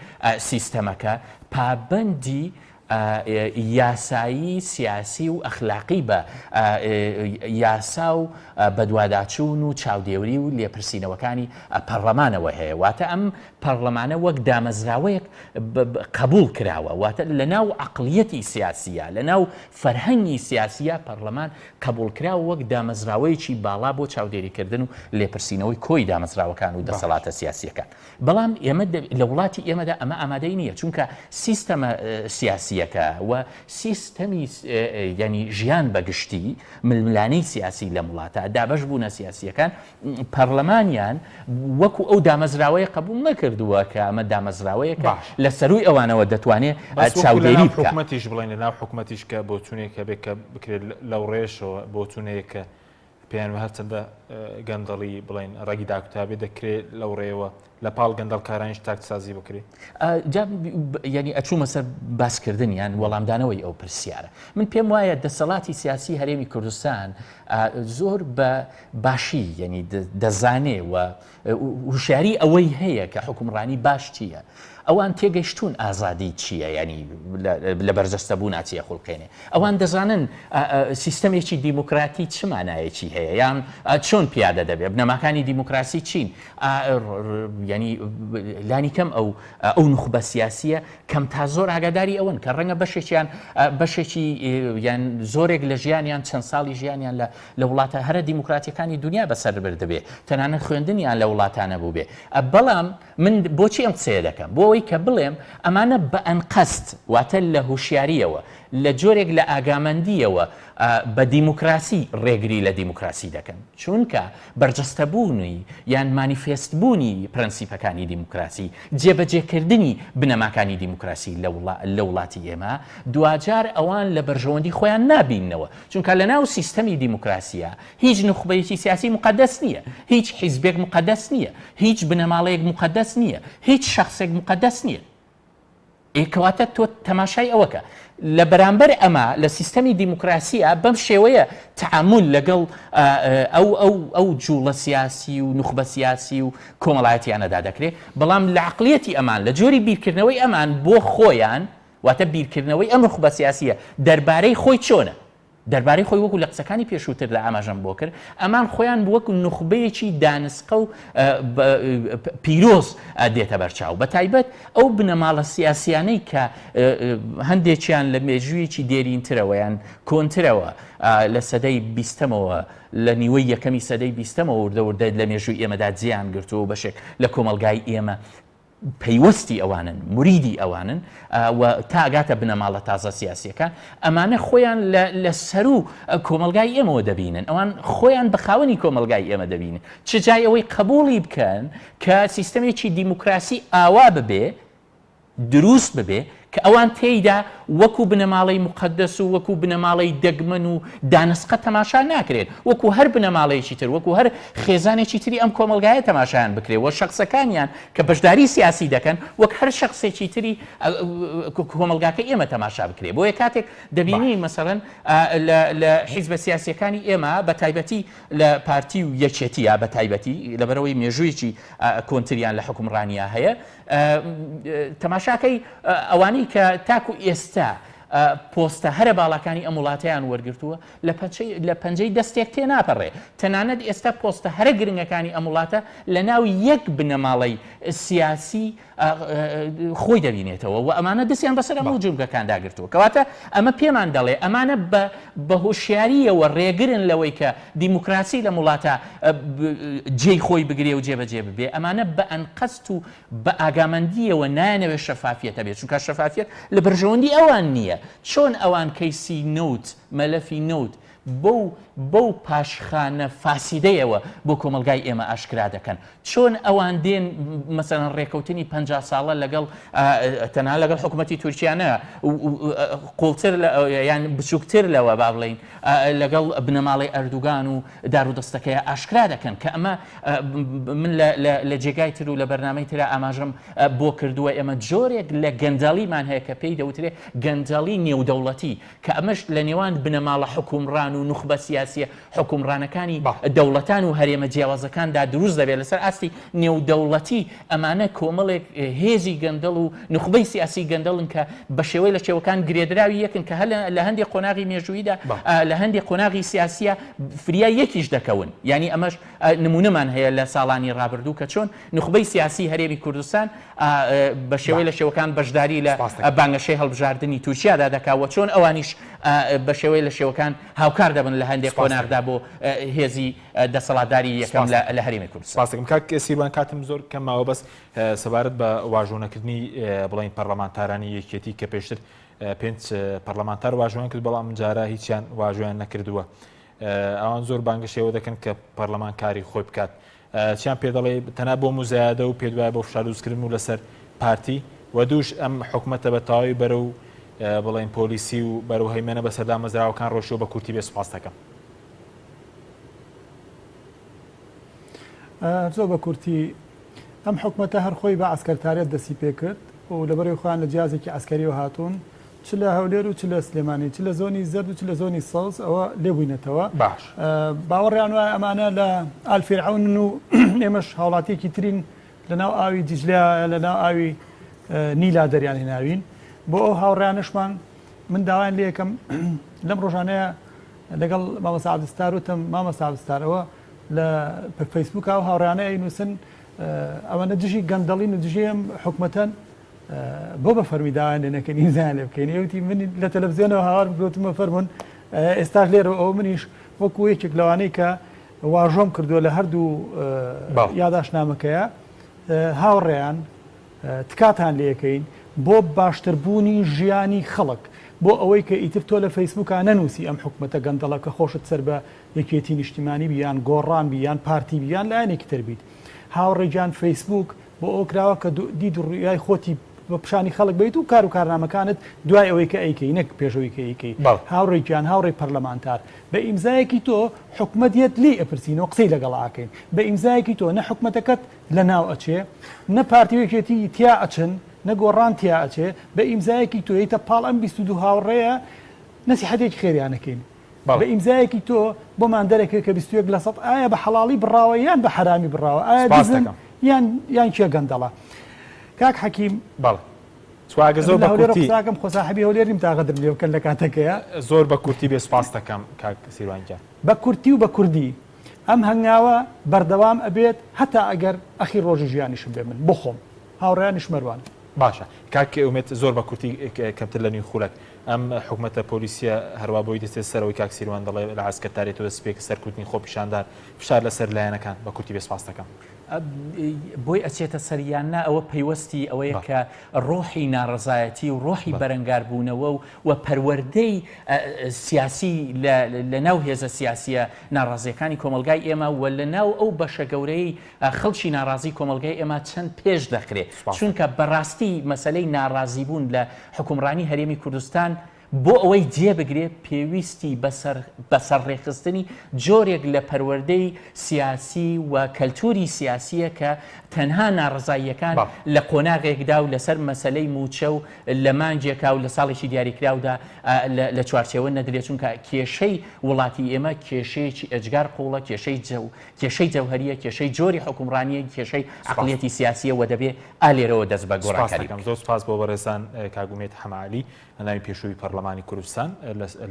سیستەمەکە پابەندی یاسایی، سیاسی و ئەخلاقی بە یاسا و بەدواداچوون و چاودێوری و لێپرسینەوەکانی پەڕلەمانەوە هەیە. واتە ئەم پەڕلەمانە وەک دامەزراوەیەک قەبووڵ کراوە. واتە لە ناو عەقڵیەتی سیاسییا، لە ناو فەرهەنگی سیاسییا پەڕلەمان قەبووڵکراوە وەک دامەزراوەیەکی باڵا بۆ چاودێریکردن و لێپرسینەوەی کۆی دامەزراوەکان و دەسەڵاتە سیاسییەکان. بەڵام ئێمە لە وڵاتی ئێمەدا ئەمە ئامادەی نییە، چونکە سیستەمە سیاسییەکە و سیستەمی یانی ژیان بە گشتی، ململانێی سیاسی لەم وڵاتە، دابەشبوونە سیاسییەکان، پەڕلەمانیان وەکو ئەو دامەزراوەیە قبوڵ نەکردووە کە ئەمە دامەزراوەیەکە لە سەرووی ئەوانەوە دەتوانێ چاودێری بکا. حکومەتیش بڵێین لە ناو حکومەتیش کە بۆچوونێک هەبێت کە بکرێت لەو ڕێیەشەوە بۆچوونەیەک کە پێیان وایە هەرچەندە گەندەڵی بڵێن ڕەگی داکوتابێ دەکرێت لەو ڕێیەوە لە پاڵ گەندەڵکارانیش تاکسازی بکرێ. جا یانی ئەچوومە سەر باسکردن یان وەڵامدانەوەی ئەو پرسیارە. من پێم وایە دەسەڵاتی سیاسی هەرێمی کوردستان زۆر بە باشی یانی دەزانێ و هوشیاری ئەوەی هەیە کە حوکمڕانی باش چییە. ئەوان تێگەیشتوون ئازادی چییە یانی لە بەرجەستەبوونا چی ئەخولقێنێ. ئەوان دەزانن سیستەمێکی دیموکراتی چ مانایەکی هەیە یان چۆن پیادە دەبێ، بنەماکانی دیموکراسی چین. یانی لانی کەم ئەو ئەو نوخبە سیاسییە کەم تا زۆر ئاگاداری ئەوەن کە ڕەنگە بەشێکیان بەشێکی یان زۆرێک لە ژیانیان چەند ساڵی ژیانیان لە لە وڵاتە هەرە دیموکراتیەکانی دونیا بەسەر بردبێ، تەنانەت خوێندنیان لە وڵاتانە بووبێ. بەڵام من بۆچی ئەم قسەیە دەکەم؟ بۆ ئەوەی کە بڵێم ئەمانە بە ئەنقەست، واتە لە هوشیارییەوە، لە جۆرێک لە ئاگامەندییەوە بە دیموکراسی ڕێگری لە دیموکراسی دەکەن. چونکە بەرجەستەبوونی یان مانیفێستبوونی پرەنسیپەکانی دیموکراسی، جێبەجێکردنی بنەماکانی دیموکراسی لە وڵاتی ئێمە، دواجار ئەوان لە بەرژەوەندی خۆیان نابیننەوە. چونکە لەناو سیستەمی دیموکراسییا هیچ نوخبەیەکی سیاسی موقەدەس نییە، هیچ حیزبێک موقەدەس نییە، هیچ بنەماڵەیەک موقەدەس نییە، هیچ شەخسێک موقەدەس نییە. ئێ کەواتە تۆ تەماشای ئەوەکە لە بەرامبەر ئەمە لە سیستەمی دیموکراسییا بەم شێوەیە تەعامول لەگەڵ ئەو ئەو ئەو جوڵە سیاسی و نوخبە سیاسی و کۆمەڵایەتیانەدا دەکرێ، بەڵام لە عەقڵیەتی ئەمان، لە جۆری بیرکردنەوەی ئەمان بۆ خۆیان، واتە بیرکردنەوەی ئەم نوخبە سیاسییە دەربارەی خۆی چۆنە؟ دەربارەی خۆی وەکو لە قسەکانی پێشووتردا ئاماژەم بۆ کرد، ئەمان خۆیان وەک نوخبەیەکی دانسقە و پیرۆز دێتە بەرچاو، بە تایبەت ئەو بنەماڵە سیاسیانەی کە هەندێکیان لە مێژوویەکی دێرینترەوە یان کۆنترەوە لە سەدەی بیستەمەوە لە نیوەی یەکەمی سەدەی بیستەمەوە وردە وردە لە مێژووی ئێمەدا جێیان گرتووە و بەشێک لە کۆمەڵگای ئێمە پەیوەستی ئەوانن، موریدی ئەوانن و تا ئەگاتە بنەماڵە تازە سیاسییەکان، ئەمانە خۆیان لە لە سەروو کۆمەڵگای ئێمەوە دەبینن، ئەوان خۆیان بە خاوەنی کۆمەڵگای ئێمە دەبینن، چ جای ئەوەی قەبووڵی بکەن کە سیستەمێکی دیموکراسی ئاوا ببێ، دروست ببێ کە ئەوان تێیدا وەکو بنەماڵەی موقەدەس و وەکو بنەماڵەی دەگمەن و دانسقە تەماشا ناکرێن، وەکو هەر بنەماڵەیەکی تر، وەکو هەر خێزانێکی تری ئەم کۆمەڵگایە تەماشایان بکرێ و شەخسەکانیان کە بەشداری سیاسی دەکەن وەک هەر شەخسێکی تری کۆمەڵگاکەی ئێمە تەماشا بکرێ. بۆیە کاتێک دەبینی مەسەلەن لە حیزبە سیاسییەکانی ئێمە بە تایبەتی لە پارتی و یەکێتییا بە تایبەتی لەبەرئەوەی مێژوویەکی کۆنتریان لە حوکمڕانیا هەیە، تەماشاکەی ئەوانەی کە تاکو ئێستا پۆستە هەرە باڵاکانی ئەم وڵاتەیان وەرگرتووە لە پەنجەی دەستێک تێناپەڕێ تەنانەت ئێستا پۆستە هەرە گرنگەکانی ئەم وڵاتە لە ناو یەک بنەماڵەی سیاسی خۆی دەبینێتەوە و ئەمانە دەستیان بەسەر هەموو جومگەکاندا گرتووە کەواتە ئەمە پێمان دەڵێ ئەمانە بە بە هۆشیارییەوە ڕێگرن لەوەی کە دیموکراسی لەم وڵاتە جێی خۆی بگرێ و جێبەجێ ببێ، ئەمانە بە ئەنقەست و بە ئاگامەندییەوە نایانەوێ شەفافیەت هەبێ، چونکە شەفافیەت لە بەرژەوەندی ئەوان نییە. چۆن ئەوان کەیسی نەوت، مەلەفی نەوت. بەو بەو پاشخانە فاسیدەیەوە بۆ کۆمەڵگای ئێمە ئاشکرا دەکەن. چۆن ئەوان دێن مەسەلەن ڕێکەوتنی 50 ساڵە لەگەڵ تەنها لەگەڵ حکوومەتی تورکیا نە قوڵتر یان بچووکتر لەوە با بڵین لەگەڵ بنەماڵەی ئەردوگان و دارودەستەکەی ئاشکرا دەکەن کە ئەمە من لە جێگای تر و لە بەرنامەی ترا ئاماژەم بۆ کردووە ئێمە جۆرێک لە گەندەڵیمان هەیە کە پێی دەوترێ گەندەڵی نێودەوڵەتی کە ئەمەش لە نێوان بنەماڵە حوکمڕان و نوخبە سیاسییە حوکمڕانەکانی دەوڵەتان و هەرێمە جیاوازەکاندا دروست دەبێت لەسەر ئاستی نێودەوڵەتی ئەمانە کۆمەڵێک هێزی گەندەڵ و نوخبەی سیاسی گەندەڵن کە بە شێوەی لە شێوەکان گرێدراوی یەکن کە هەر لە هەندێک قۆناغی مێژوویدا لە هەندێک قۆناغی سیاسیە فریای یەکیش دەکەون یانی ئەمەش نمونەمان هەیە لە ساڵانی ڕابردوو کە چۆن نوخبەی سیاسی هەرێمی کوردستان بە شێوەی لە شێوەکان بەشداری لە بانگەشەی هەڵبژاردنی تورکیادا دەکا و چۆن ئەوانیش بە شێوەی لە شێوەکان هاوکار دەبن لە هەندێک قۆناغدا بۆ هێزی دەسەڵاتداری یەکەم لە هەرێمی کوردستان. سپاس دەکەم کاک سیروان کاتم زۆر کەم ماوە بەس سەبارەت بە واژۆنەکردنی بڵێین پەرلەمانتارانی یەکێتی کە پێشتر پێنج پەرلەمانتار واژۆیان کرد بەڵام جارە هیچیان واژۆیان نەکردووە ئەوان زۆر بانگەشەوە دەکەن کە پەرلەمان کاری خۆی بکات چیان پێ دەڵێ تەنها بۆ موزایەدە و پێت وایە بۆ فشار دروستکردن بوو لەسەر پارتی و دووش ئەم حکومەتە بە تەواوی بەرەو بڵێن پۆلیسی و بەرەو هەیمەنە بەسەر دامەزراوەکان ڕۆشتووە بە کورتی بێ سوپاس دەکەم. زۆر بە کورتی ئەم حکومەتە هەر خۆی بە عەسکەرتاریەت دەستی پێکرد و لەبەرەی خۆیان لە جیازێکی عەسکەریەوە هاتوون چ لە هەولێر و چ لە سلێمانی چ لە زۆنی زەرد و چ لە زۆنی سەوز ئەوە لێبووینەتەوە باش. باوەڕیان وایە ئەمانە لە ئال فیرعەونن و ئێمەش هاوڵاتیەکی ترین لە ناو ئاوی دیجلە لە ناو ئاوی نیلا دەریان هێناوین بۆ ئەو هاوڕیانەشمان من داوایان لێ یەکەم لەم ڕۆژانەیە لەگەڵ مامۆستا عەبدولستار وتم مامۆستا عەبدولستار ئەوە لە فەیسبوک ئەو هاوڕیانە ئەینووسن ئەوەنە دژی گەندەڵین و دژی ئەم حکومەتەن بۆ بە فەرمی داوایان لێ نەکەین ئیمزایان لێ بکەین ئێوتی من لە تەلەڤزیۆنەوە هاوار بگوتمە فەرمونون ئێستاش لێرە ئەو منیش وەکو یەکێک لەوانەی کە واژۆم کردووە لە هەردوو یاداشنامەکەیە هاوڕێیان تکاتان لەکەین بۆ باشتربوونی ژیانی خەڵک بۆ ئەوەی کە ئیتر تۆ لە فەیسبووکە نەنووسی ئەم حکومەتە گەندەڵە کە خۆشت سەر بە یەکێتی نیشتیمانی بیان گۆڕان بیان پارتی بیان لایەنێکی تر بیت هاوڕێگیان فەیسبووک بۆ ئەوە کراوە کە دید و ڕوئیای خۆتی بە پیشانی خەڵک بەیت و کار و کارنامەکانت دوای ئەوەی کە ئەیکەی نەک پێش ئەوەی کە ئەیکەی. بەڵێ. هاوڕێ گیان، هاوڕێی پەرلەمانتار، بە ئیمزایەکی تۆ حکومەت یەت لێی ئەپرسین و قسەی لەگەڵ ئاکەین. بە ئیمزایەکی تۆ نە حکومەتەکەت لە ناو ئەچێ، نە پارتی و یەکێتی تیا ئەچن، نە گۆڕان تیا ئەچێ، بە ئیمزایەکی تۆ یەیتە پاڵ ئەم 22 هاوڕێیە نەسیحەتێکی خێریان ئەکەین. بەڵێ. بە ئیمزایەکی تۆ بۆمان دەرەکەوێت کە 21 لە سەد ئایا بە حەڵاڵی بڕاوە یان بە حەرامی بڕاوە ئایا سپاست دزن دەکەم. یان یان کێ گەندەڵە کاک حەکیم بەڵێ چوا ئەگەر زۆر من لە بە هەولێرەوە کورتی قسە ئەکەم خۆ ساحێبی هەولێر نیم تا غەدرم لێ بکەن لە کاتەکەیا. زۆر بە کورتی بێ سپاست دەکەم کاک سیروان گیان. بە کورتی و بە کوردی ئەم هەنگاوە بەردەوام ئەبێت هەتا ئەگەر ئەخیر ڕۆژی ژیانیشم بێ من بۆ خۆم هاوڕێیانیش مەروان. باشە کاک ئومێد زۆر بە کورتی کەمتر لە نیو خولەک ئەم حکومەتە پۆلیسیە هەروا بۆی دەچێت سەرەوەی کاک سیروان دەڵێ لە عەسکەرتاریەتەوە دەستی پێکرد سەرکوتنی خۆپیشاندان فشار لەسەر لایەنەکان بە کورتی بێ سپاست دەکەم. بۆی ئەچێتە سەر یان نا ئەوە پەیوەستی ئەوەیە کە ڕۆحی ناڕەزایەتی و ڕۆحی بەرەنگاربوونەوە و و پەروەردەی سیاسی لە ناو هێزە سیاسیە ناڕازیەکانی کۆمەڵگای ئێمە و لە ناو ئەو بەشە گەورەی خەڵکی ناڕازی کۆمەڵگای ئێمە چەند پێش دەخرێ چونکە بەڕاستی مەسەلەی ناڕازیبوون لە حوکمڕانی هەرێمی کوردستان بۆ ئەوەی جێ بگرێ پێویستی بە سەرڕێکخستنی جۆرێک لە پەروەردەی سیاسی و کەلتوری سیاسیە کە تەنها ناڕەزاییەکان لە قۆناغێکدا و لەسەر مەسەلەی مووچە و لە مانگێکا و لە ساڵێکی دیاریکراودا لە چوارچێوە نەدرێ چونکە کێشەی وڵاتی ئێمە کێشەیەکی ئێجگار قوڵە کێشەی کێشەی جەوهەرییە، کێشەی جۆری حوکمڕانییە، کێشەی عەقڵیەتی سیاسییە و دەبێ ئا لێرەوە دەست بە گۆڕانکاری بکرێت. زۆر سوپاس بۆ بەڕێزان کاک ئومێد حەمەعەلی ئەندامی پێشووی پەڕلەمانی کوردستان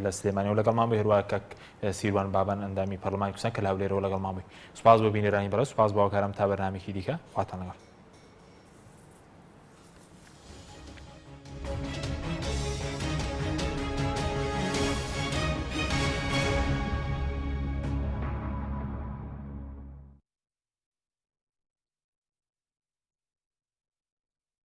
لە سلێمانیەوە لەگەڵمان بووی، هەروەها کاک سیروان بابان ئەندامی پەڕلەمانی کوردستان کە لە هەولێرەوە لەگەڵمان بووی. سوپاس بۆ بینەرانی بەڕێز، سوپاس بۆ هاوکارم تا بەرنامەیەکی دیکە خواتان لەگەڵ.